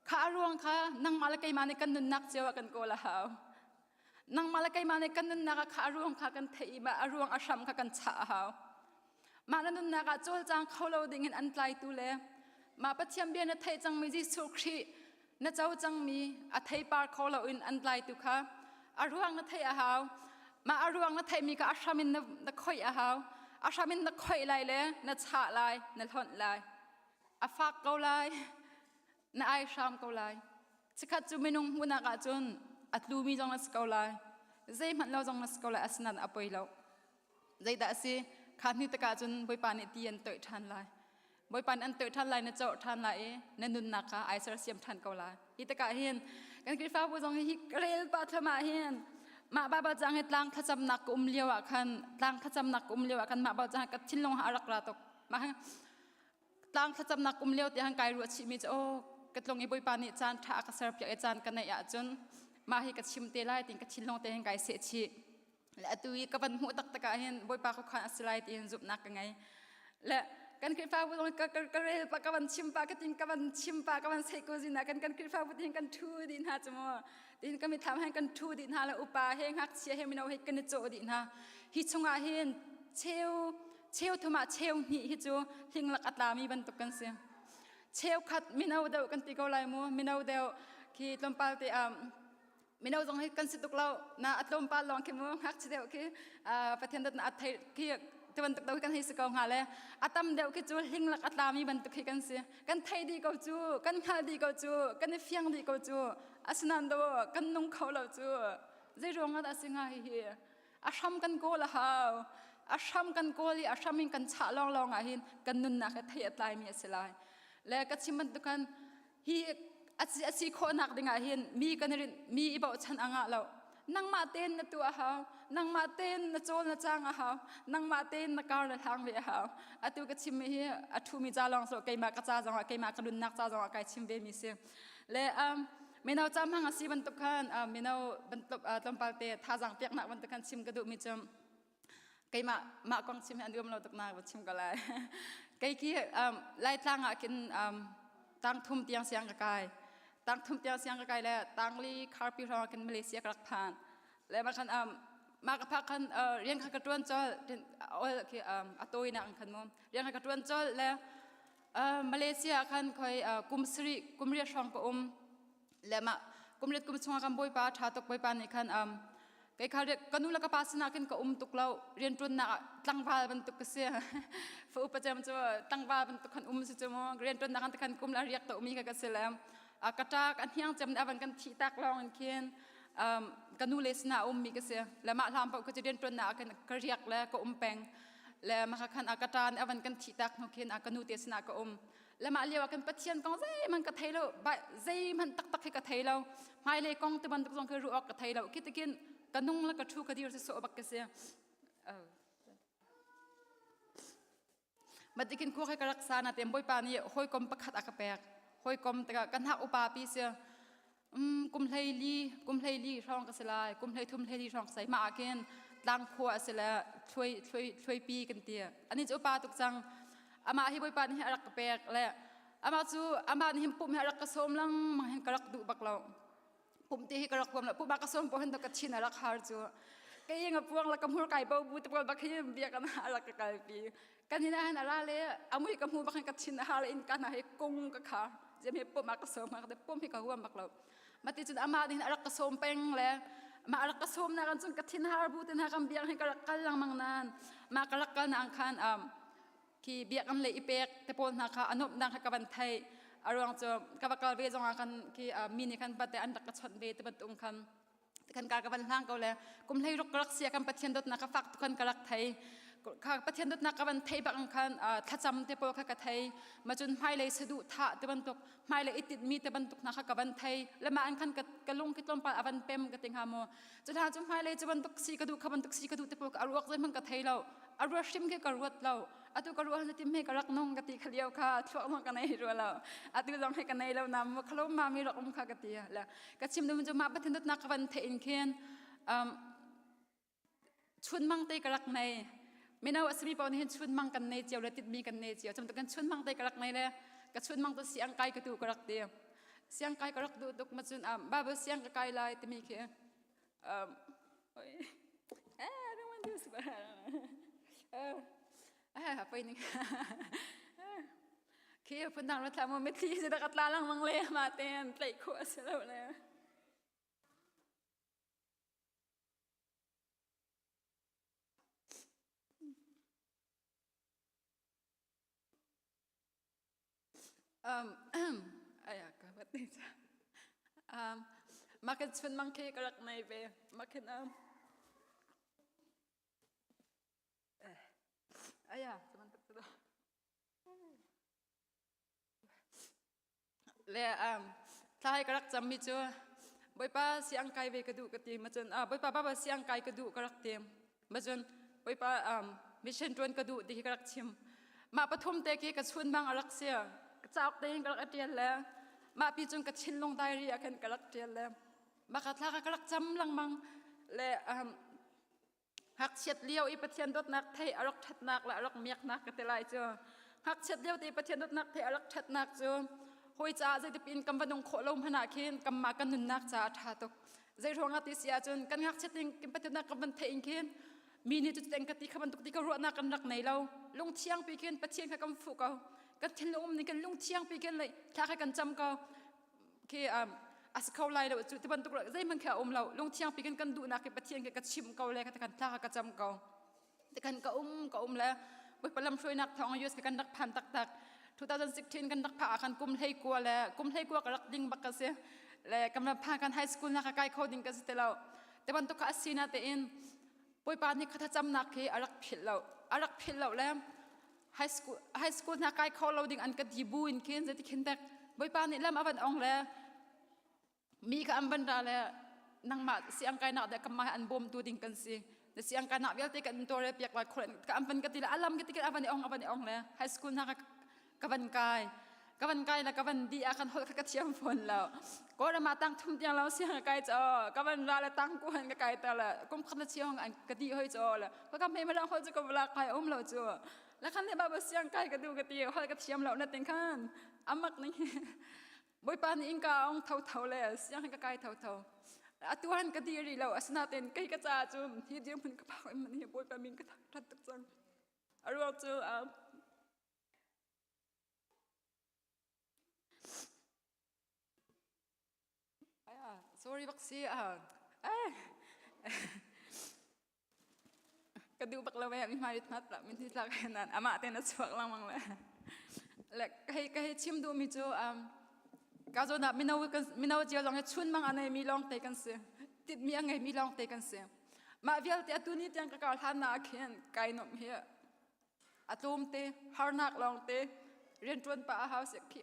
kha a ruang kha nangmah le keimah nih kan nunnak cio ah kan kawl a hau nangmah le keimah nih kan nunnak ah kha a ruang kha kan theih i mah a ruang a hram kha kan chah a hau mah na nunnak ah cawlcang kho lo ding in an tlaitu le mah Pathian bia na theih cangmi Jesuh Khrih na co cangmi a theipar kho lo in an tlaitu kha a ruang na theih a hau mah a ruang na theihmi kha a hram in na khoih a hau a hram in na khoih lai le na chah lai na hlonh lai a fak ko lai na ai hram ko lai Chikkhat cu minung hmuhnak ah cun a tlumi zong na si ko lai zeihmanh lo zong na si ko lai asinain a poi lo zeidah a si kha hnu takah cun Bawipa nih ti an toih ṭhan lai Bawipa nih an toih ṭhan lai na coh ṭhan lai i na nunnak kha ai sersiam ṭhan ko lai hi takah hin kan Khrihfabu zong hi rel pah thluahmah hin mah Baibal caang hi tlang thlacamnak ka um lio ah khan tlang thlacamnak ka um lio ah khan mah Baibal caang ka thinlung ah a rak ra tuk mah tlang thlacamnak um lio tiang kai ruah chihmi cu aw ka tlung i Bawipa nih caan ṭha a ka serpiak i caan ka neih ahcun mah hi ka chim te lai tiin ka thinlung te hin kai seh chih le atu i ka van hmuh taktak ah hin Bawipa khuakhan a si lai tiin zumhnak ka ngei le kan Khrihfabu zong ka, ka, ka rel pa ka van chim pa ka tin ka van chim pa ka van sei ko zin ah kan kan Khrihfabu tin kan ṭhu dih hna cu mu tin ka mithlam hin kan ṭhu dih hna le upa he ngakchia he mino he kan i cawh dih hna hi chungah hin cheu cheu thum ah cheu hnih hi cu hlinglak a tlami bantuk kan si cheukhat mino deuh kan ti ko lai mu mino deuh khi tlawmpal te um, mino zong hi kan si tuk lo na a tlawmpal lawng khi mu ngakchia deuh khi pathian dawtnak a thei khi ti bantuk deuh kan hei si ko hnga le a tam deuh khi cu hlinglak a tlami bantuk khi kan si kan thei dih ko cu kan hngal dih ko cu kan i fiang dih ko cu asinain do kan nung kho lo cu zei ruang ah dah si hnga hihi a hram kan kawl a hau a hram kan kawl i a hram in kan chah lawnglawng ah hin kan nunnak he thei a tlaimi a si lai le ka chim bantuk khan hi a si khawhnak ding ah hin mi kan i mi i bochan a ngah lo nangmah tein na tuah a hau nangmah tein na cawl na cang a hau nangmah tein na kar na hlang ve a hau atu ka chimmi hi a ṭhumi ca lawng so keimah ka ca zongah keimah ka nunnak ca zongah kai chim ve mi si le um, mino ca hmang a si bantuk khan mino bantuk tlawmpal te thazaang peknak bantuk khan chim ka duhmi cu keimah mah kong chim hi an uam lo tuk na va chim ko lai kei khi um, laitlang ah khin um, tang thum tiang siang ka kai tang thum tiang siang ka kai le tangli kharpi hrawng khin Malaysia ka rak phan le ma khan um, ma ka phak khan uh, rian kha ka tuan chol ol khi um, a toinak khan mu rian kha ka tuan chol le uh, Malaysia khan khoi uh, kum sari kum ria hrawng ka um le mah kum riat kum chungah kan bawipa ṭha tuk bawipa nih khan um, kei kha ka nu le ka pa sinah khin ka um tuk lo rianṭuannak ah tlangval bantuk ka si fa upa cem cu tlangval bantuk khan um si cu mu rianṭuannak kan khan kum la riak to mi ka ka si le ka ṭa ka hniang cem nih avan kan thih tak lawng in khin um, ka nu le sinah um mi ka si le mah hlam paoh ka cu rianṭuannak ah khan ka riak le ka um peng le mah khan ka ṭa nih avan kan thih tak hnu khin ka nu te sinah ka um le mah lio ah kan Pathian kong zeihmanh ka thei lo zeihmanh taktak hi ka thei lo hmailei kong ti bantuk zong khi ruah awk ka thei lo khi tikin ka nung le ka thu ka dir si sawh bak ka si Matikin khua ka rak sa na tem bawipa nih hawikom pakhat a ka pek hawikom tikah kan hak upa pi si Um, kum hleili, kum hleili hrawng ka si lai, kum hleithum hleili hrawng ka si. Mah ah khin tlang khua a si le thluai thluai thluaipi kan ti. Ani cu upa tuk cang. Amah hi Bawipa nih a rak ka pek le amah cu amah nih hin pum hi a rak ka sawm lengmang hin ka rak duh bak lo. Pum te hi ka rak huam lo. Pum a ka sawm poh hin ka thin a rak har cu. Kei nga puang la ka hmur kai bo bu te pawl bak hi bia kan a rak ka kalpi. Kan hin ah hin a ra le amui ka hmu bak hin ka thin a har in ka hna hi kung ka khar. Zem hi pum a ka sawm ka pum hi ka huam bak lo. Mati cun amah nih a rak ka sawm peng le mah a rak ka sawm nak cun ka thin har bu te hna kan biang hi ka rak kal lengmang nan mah ka rak kal na ang khan um, khi biakam le i pek te pawl hna kha anuam dang kha ka van thei a ruang cu ka va kal ve zong ah khan khi mi nih khan pate an rak ka chawnh ve te bantuk khan kan kar ka van hlang ko le kum hlei ruk ka rak sia kan pathian dawtnak ka fak tu khan ka rak thei kha pathian dawtnak ka van thei bak khan thlacam te pawl kha ka thei ma cun hmailei saduh thah te bantuk hmailei i tinhmi te bantuk hna kha ka van thei le ma an khan ka lung khi tlawmpal a van pem ka ti hnga mu cu hna cu hmailei cu bantuk si ka duh kha bantuk si ka duh te pawl ka aruak zeihmanh ka thei lo. A ruat hrim khi ka ruat lo. Atu ka ruah ti me ka rak nung ka ti kha lio kha thluak ma ka nei rua lo. Atu zong he ka nei lo na mu khalo ma mi rak um kha ka ti. Le ka chim dum cu ma Pathian dawtnak ka van the in khin um chunmang te ka rak nei. Mino a simi paoh nih hin chunmang kan nei cio le titmi kan nei cio. Cum kan chunmang te ka rak nei le ka chunmang tu siang kai ka tu ka rak ti. Siang kai ka rak duh tuk ma cun um, Bible siang ka kai lai timi khi um, eh, I don't want this. Uh, eh, apa ini? Khi phundang ra thla mo mitthli si da ka tla lang mang le ma ten tlaih khu a si lo le. Um, aya ka bat ni cha. Um, makan chun mang khi ka rak nei ve. Makan um, eh, aya, cuman tak tu. Le um, thla hi ka rak cammi cu Bawipa siang kai ve ka duh ka ti ma cun ah Bawipa baba siang kai ka duh ka rak ti ma cun Bawipa um, mission ṭuan ka duh ti hi ka rak chim mah pathum te khi ka chun bang a rak si ka cauk te hin ka rak ṭial le mah pi cun ka thinlung diary ah khan ka rak ṭial le mah ka thla ka ka rak cam lengmang le um, Ngakchiat lio i Pathian dawtnak theih a rak ṭhatnak le a rak miaknak ka ti lai cu. Ngakchiat lio te Pathian dawtnak theih a rak ṭhatnak cu hawi caah zeitipin kan va nung khawh lo hmanh ah khin kanmah kan nunnak caah a ṭha tuk. Zei ruangah ti si ahcun kan ngakchiat in Pathian dawtnak kan van theih in khin mi nih cuti ka ti kha bantuk ti ka ruahnak kan rak nei lo. Lungthiang pi khin Pathian kha kan fuh ko. Kan thinlung um ning khin lungthiang pi khin thla kha kan cam ko. Khi um, a si kho lai lo cu ti bantuk zeihmanh khi a um lo lungthiang pi kan kan duhnak hi Pathian khi ka chim ko le ka kan thla ka cam ko ti kan ka um ka um le Bawipa lam hruainak thawng US kan rak phan taktak 2016 kan rak pha ah khan kum hlei kua le kum hlei kua ka rak ding bak ka si le kan rak pha kan high school na ka kai kho ding ka si te lo te bantuk kha a si na te in Bawipa nih kha thlacamnak khi a rak philh lo a rak philh lo le high school high school hna kai kho lo ding an ka ti bu in khin zeiti khin tek Bawipa nih lam a van ong le mi kha an van ra le nangmah siang kainak de kamah an bawmtu ding kan si na siang kainak vialte kan tore piak lai khol ka an van ka ti le alam ka ti kan avan i ong avan i ong le high school hna ka ka van kai ka van kai le ka van di ah kan holh kha ka thiam fawn lo kawlram ah tang thum tiang lo siang ka kai cho ka van ra le tang ku han ka kai ta le kum khat le chiang an ka di hoi cho le ka kam he ma hol chu ka bla kai um lo chu la khan le ba ba siang kai ka du ka ti hol ka thiam lo na ting khan amak ning Bawipa nih innka ong tho tho le siang ka kai tho tho atu han ka di ri lo asinain kei ka ca cu hi dirhmun ka phak in man hi Bawipa min ka thangthat tuk cang a ruang cu Sorry bak si ah. Eh. Ka duh bak lo eh mi hmai mat la min hi tlak nan amah te na chuak langmang le. Le ka hei ka hei chim duh mi cu um ka zawn ah mino kan mino cio zong hi chun mang a nei mi lawng te kan si. Tit mi a ngei mi lawng te kan si. Mah vialte atu ni tiang ka kar hlan na khin kai nom hi a tlawmte harnak lawngte rianṭuan pah a hau si khi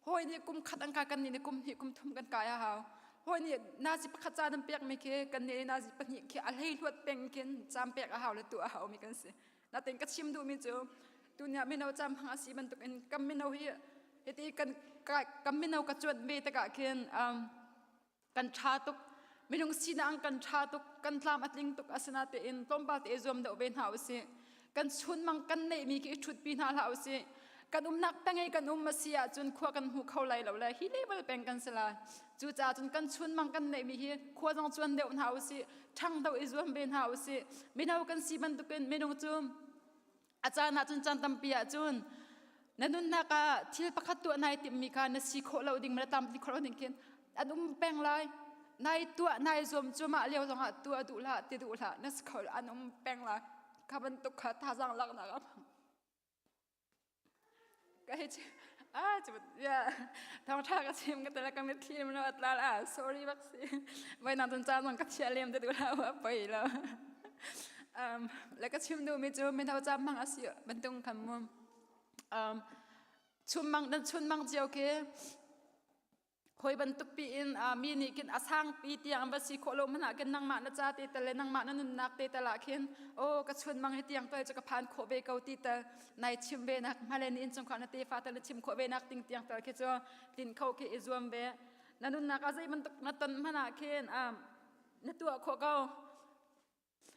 hawi nih kum khat an kai kan nih nih kum hnih kum thum kan kai a hau hawi nih nazi pakhat ca nan pek mi khi kan nih nazi pahnih khi a hlei hluat peng khin cam pek a hau le tu a hau mi kan si natin ka chim duh mi cu tunia mino cam hang a si bantuk in kam mino hi hiti kan kam mino ka cuat ve takah khin um, kan ṭha tuk minung sinak kan ṭha tuk kan tlam a tling tuk asinatein tlawmpal te zuam deuh ve hna usih kan chunmang kan neihmi khi i ṭhutpi hna hlah usih kan umnak peng i kan um a si ahcun khua kan hmu kho lai lo le hi level peng kan si lai cucaah cun kan chunmang kan neihmi hi khua zong cuan deuh hna usih ṭhang deuh i zuam ve hna usih mino kan si bantukin minung cu A caan ahcun caan tampi ahcun na nunnak ah thil pakhat tuah nai timhmi kha na si khawh lo ding na tlamtling khawh lo ding khin an um peng lai. Nai tuah nai zuam cu mah lio zongah tuah duh hlah ti duh hlah na si kho an um peng lai. Kha bantuk kha thazaang laknak a ka hei ah cu ya thawngtha ka chim ka tala ka mitthli no atla la sorry bak si voi nang cun caan zong ka chia lem te tu la wa poi lo um le ka chim duh mi cu mino cam mang asi bantung khan mu um chun mang dan chun mang cio ke. Khoi bantuk pi in mi nih khin a sangpi tiang an va si khawh lo hmanh ah khin nangmah na ca te tal le nangmah na nunnak te tal ah khin aw ka chun mang hi tiang tal cu ka phan khawh ve ko ti tal nai chim ve nak hmale ni innchungkhar na tefa tal na chim khawh ve nak ting tiang tal khi cu tlin kho khi i zuam ve. Na nunnak ah zei bantuk na ton hmanh ah khin na tuah khawh ko.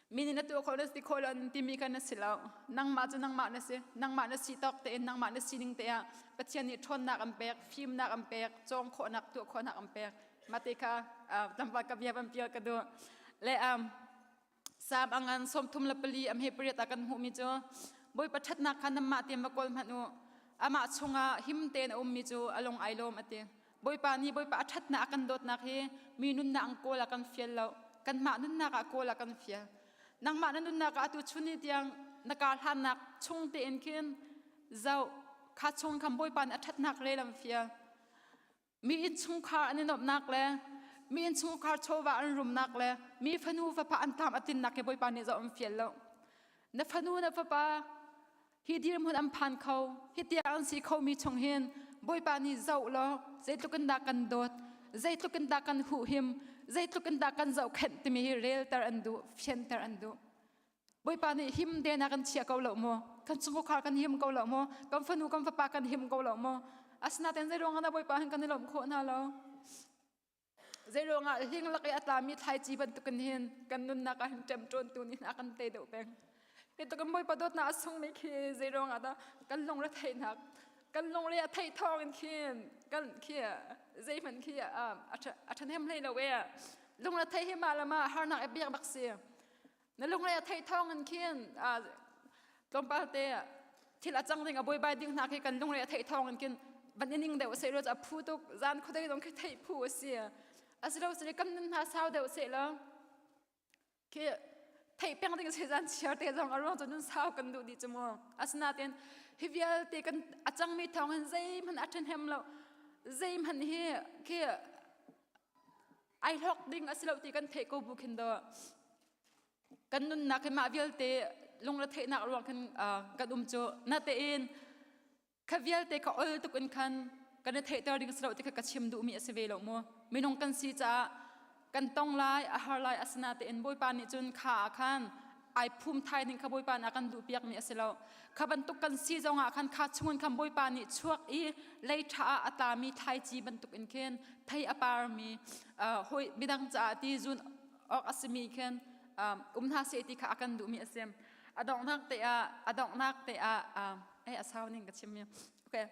Mi nih na tuah khawh na ti khawh lo an timi kha na si lo. Nangmah cu nangmah na si. Nangmah na si tawk tein nangmah na sining te ah Pathian nih ṭhawnnak an pek, fimnak an pek, cawng khawhnak, tuah khawhnak an pek. Mah te kha tlangval ka bia van pial ka duh. Le um, Salm a ngan 34 am he pariat ah kan hmuhmi cu Bawipa ṭhatnak kha nanmah tein va kawl hmanh u. Amah chungah him tein a ummi cu a lung ai lawm a ti. Bawipa nih Bawipa a ṭhatnak a kan dawtnak hi mi nunnak an kawl ah kan fial lo. Kanmah nunnak ah kawl ah kan fial. Nangmah na nunnak ah atu chun ni tiang na kar hlannak chung tein khin zoh kha chung khan Bawipa nih a ṭhatnak rel an fial. Mi innchungkhar an i nuamhnak le mi innchungkhar chawva an rumnak le mi fanu fapa an tlam a tlinnak hi Bawipa nih zoh an fial lo. Na fanu na fapa hi dirhmun an phan kho hi tiang an si kho mi chung hin Bawipa nih zoh law zeitluk in dah kan dawt zeitluk in dah kan huhhim zeitluk in dah kan zohkhenh timi hi relter an duh fianter an duh Bawipa nih him te na kan chia ko lo maw? Kan chungkhar kan him ko lo maw? Kan fanu kan fapa kan him ko lo maw? Asinain zei ruangah dah Bawipa hin kan i lawmh khawh hna lo? Zei ruangah hling lak i a tlami thlaici bantukin hin kan nunnak ah hin ṭemṭawntu nih a kan tei deuh peng. Hi tluk in Bawipa dawtnak a sungmi khi zei ruangah dah kan lungre theihnak kan lungre a theih thawng in khin kan khi zeihmanh khi a ṭhahnem hlei lo e lungre theih hi mah le mah harnak i biak bak si. Na lungre a theih thawng in khin tlawmpal te thil a cang ding a buaibai ding hna khi kan lungre a theih thawng in khin van i ning deuh seh lo a phu tuk zan khuadei zong khi theih phu a si asilo sile kan nun hna sau deuh seh lo khi theih peng ding si zan chiar te zong a ruang cu nun sau kan duh dih cu mu asinain hi vialte kan a cangmi thawng hin zeihmanh a ṭhahnem lo zeihmanh hi khi ai hlawk ding a si lo ti kan theih ko bu khin do kan nunnak hi mah vialte lungre theihnak ruang khin kan um cu na tein kha vialte kha ol tuk in khan kan i theihter ding si lo ti kha ka chim duhmi a si ve lo mu minung kan si caah kan tong lai a har lai asina tein bawipa nih cun kha ah khan ai phum thai ding kha bawipa nih a kan duh piakmi a si lo kha bantuk kan si zongah khan kha chungin khan bawipa nih chuak i lei ṭha ah a tlami thlaici bantuk in khin thei a parmi hawi midang caah ti zun awk a simi khin um hna seh ti kha a kan duhmi a si a donghnak te ah a donghnak te ah eh a sau ning ka chim mi okay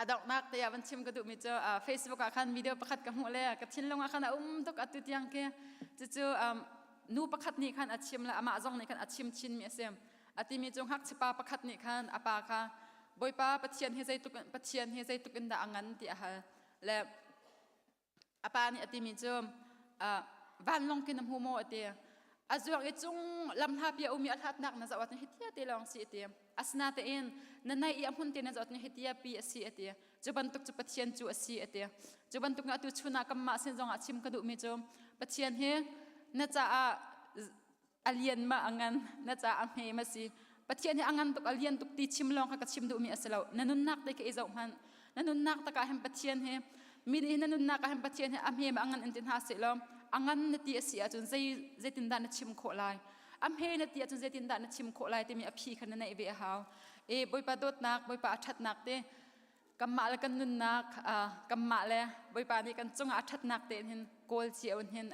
a donghnak te ah van chim ka duhmi cu Facebook ah khan video pakhat ka hmuh le ka thinlung ah khan a um tuk atu tiang khi cucu nu pakhat nih khan a chim le amah zong nih khan a chim chinmi a si a timi cu ngakchia pa pakhat nih khan a pa kha Bawipa Pathian hi zeitluk Pathian hi zeitluk in dah a ngan ti a hal le a pa nih a timi cu vanlawng khin na hmu maw a ti a zuang i cung lamhlapi a um i a hlatnak na zoh ahcun hitia te lawng si a ti asinatein na naih i a hmun te na zoh ahcun hitia pi a si a ti cu bantuk cu Pathian cu a si a ti cu bantuk atu chun ah kanmah sin zongah chim ka duhmi cu Pathian hi na caah a lian ma a ngan na ca a hme ma si Pathian hi a ngan tuk a lian tuk ti chim lawng kha ka chim duhmi a si lo na nunnak te kha i zoh hmanh na nunnak takah hin Pathian hi mi nih na nunnak ah hin Pathian hi a hme ma a ngan in ti hna seh law a ngan na ti a si ahcun zei zeitindah na chim khawh lai a hme na ti ahcun zeitindah na chim khawh lai timi a phi kha na neih ve a hau e Bawipa dawtnak Bawipa a ṭhatnak te kanmah le kan nunnak kanmah le Bawipa nih kan cungah a ṭhatnak tein hin kawl cio in hin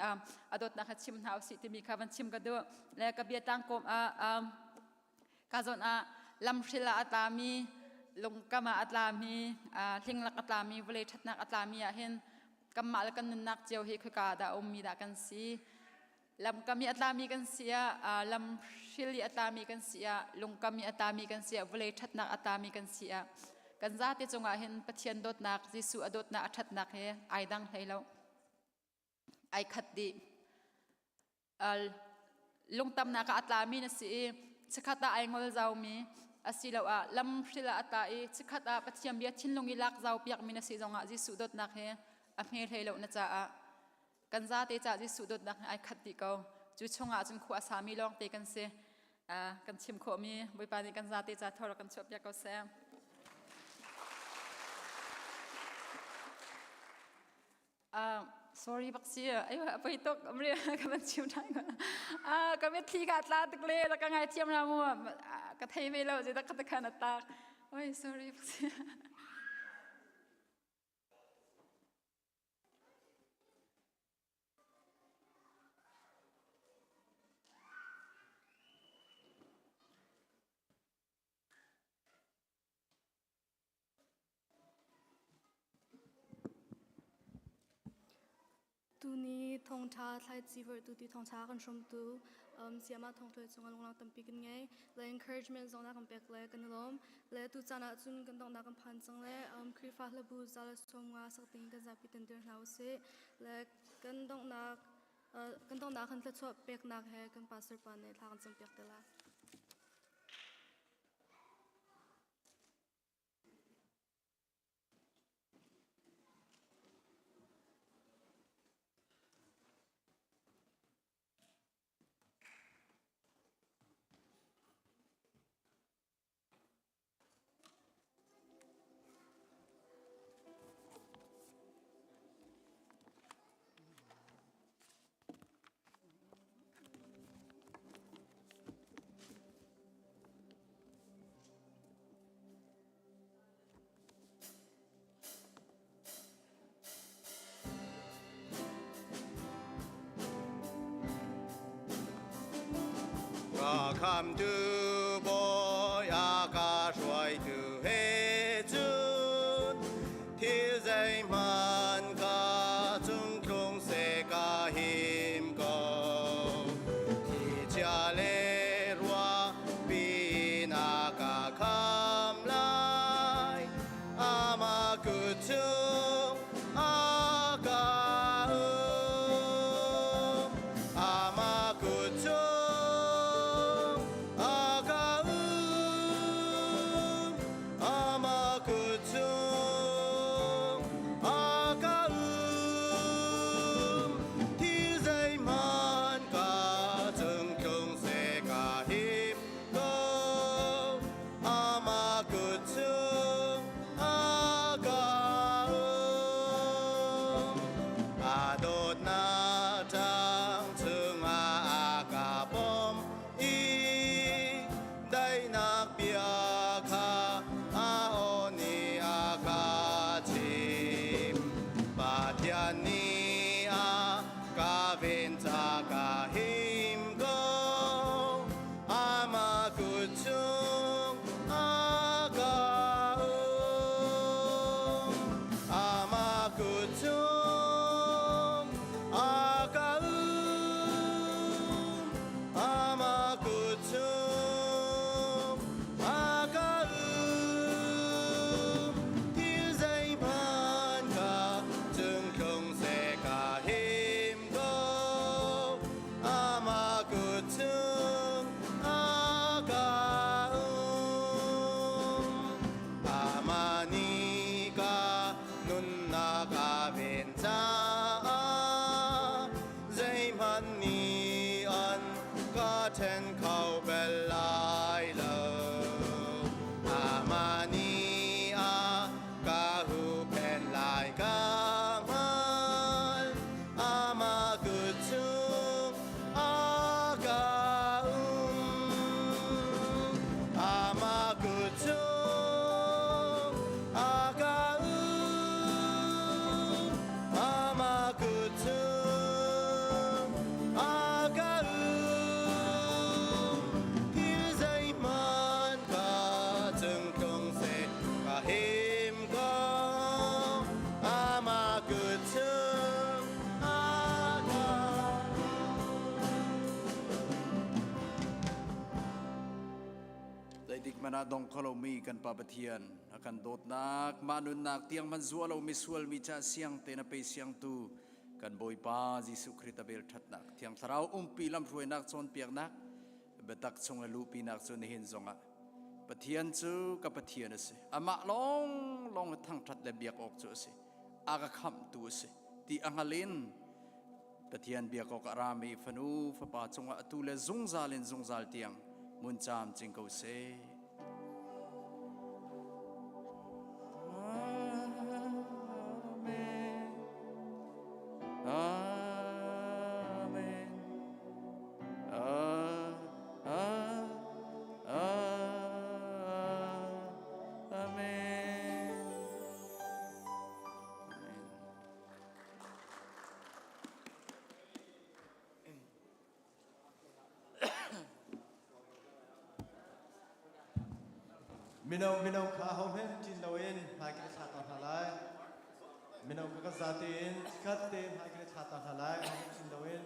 a dawtnak kha chim hna usih timi kha van chim ka duh le ka bia tlangkawm ah ka zawn ah lamhril ah a tlami lungkam ah a tlami hlinglak a tlami vawlei ṭhatnak a tlami ah hin kanmah le kan nunnak cio hi khoika dah a ummi dah kan si Lamkam i a tlami kan si ah, lamhril i a tlami kan si ah, lungkam i a tlami kan si ah, vawlei ṭhatnak a tlami kan si ah, kan zate cungah hin Pathian dawtnak, Jesuh a dawtnak, a ṭhatnak he ai dang hlei lo. Ai khat dih. Lungtamnak ah a tlami na si i chikkhat ah ai ngol zaumi asiloah lamhril ah a tla i chikkhat ah Pathian bia thinlung i lak zau piakmi na si zongah Jesuh dawtnak he a hme hlei lo na caah kan zate ca Jesuh dawtnak he ai khat dih ko cu chungah cun khua a sami lawng te kan si kan chim khawhmi Bawipa nih kan zate ca thor kan chuah piak ko seh. Sorry bak si ai poi tuk amri ka van chim than ah ka mitthli ka tla tuk le ka ngai thiam ra mu ka thei ve lo je ka khan atak oi sorry bak si. Tuni thawngṭha thlaici vorhtu ti thawngṭha kan hrawmtu sayama thawngṭha cungah lunglang tampi kan ngei. Le encouragement zong na kan pek le kan i lawm. Le tu caan ah cun kan donghnak kan phan cang le Khrihfa hlabu za le 50 sak ding kan zapi tan dir hna usih. Le kan donghnak kan donghnak kan thluachuah peknak he kan pastor pa nih thla kan campiak te lai. Ka khamtu bawi a ka hruaitu he cun thil zeihmanh ka cung tlung seh ka him ko. Thlichia le ruah pinah ka kham lai, amah kut chung a ka um. Amah kut chung a ka um. Amah kut chung a ka um. Thil zeihmanh ka cung tlung seh ka him ko. Amah kut chung a ka um. A dawtnak ṭang chungah a ka bawmh i daihnak bia kha a aw nih a ka chim. Pathian nih a ka ven ca ka him ko. Amah kut chung a ka um. Amah kut chung a ka um. Amah kut chung a ka um. Thil zeihmanh ka cung tlung seh ka him ko. Amah kut chung a ka um. Amah nih ka nunnak a ven caah zeihmanh nih an ka ṭhen kho bal lai lo. Amah nih a ka huhphenh lai ka hngal. Amah kut chung a ka um. Amah kut chung a ka um. Amah kut chung a ka um. Thil zeihmanh ka cung tlung seh ka him ko. Amah kut chung a ka Zeitik hmanh ah dong kho lomi kan Pa Pathian a kan dawtnak mah nunnak tiang hmanh zuah lomi sualmi ca siang tein a pe siangtu kan Bawipa Jesuh Khrih a vel ṭhatnak Thiang Thlarau umpi lamhruainak cawnpiaknak biatak chung i luhpinak cu nihin zongah Pathian cu ka Pathian a si amah lawnglawng hi thangṭhat le biak awk cu a si a ka khamhtu a si ti a hngal in Pathian biak awk a rami fanu fapa cungah atu le zungzal in zungzal tiang mun caam cing ko seh. Amen. Mino mino kha hohmanh ṭin loin hmai kan i thla ta hna lai. Mino kha kan zate in chikkhat te hmai kan i thla ta hna lai. Hohmanh ṭin loin.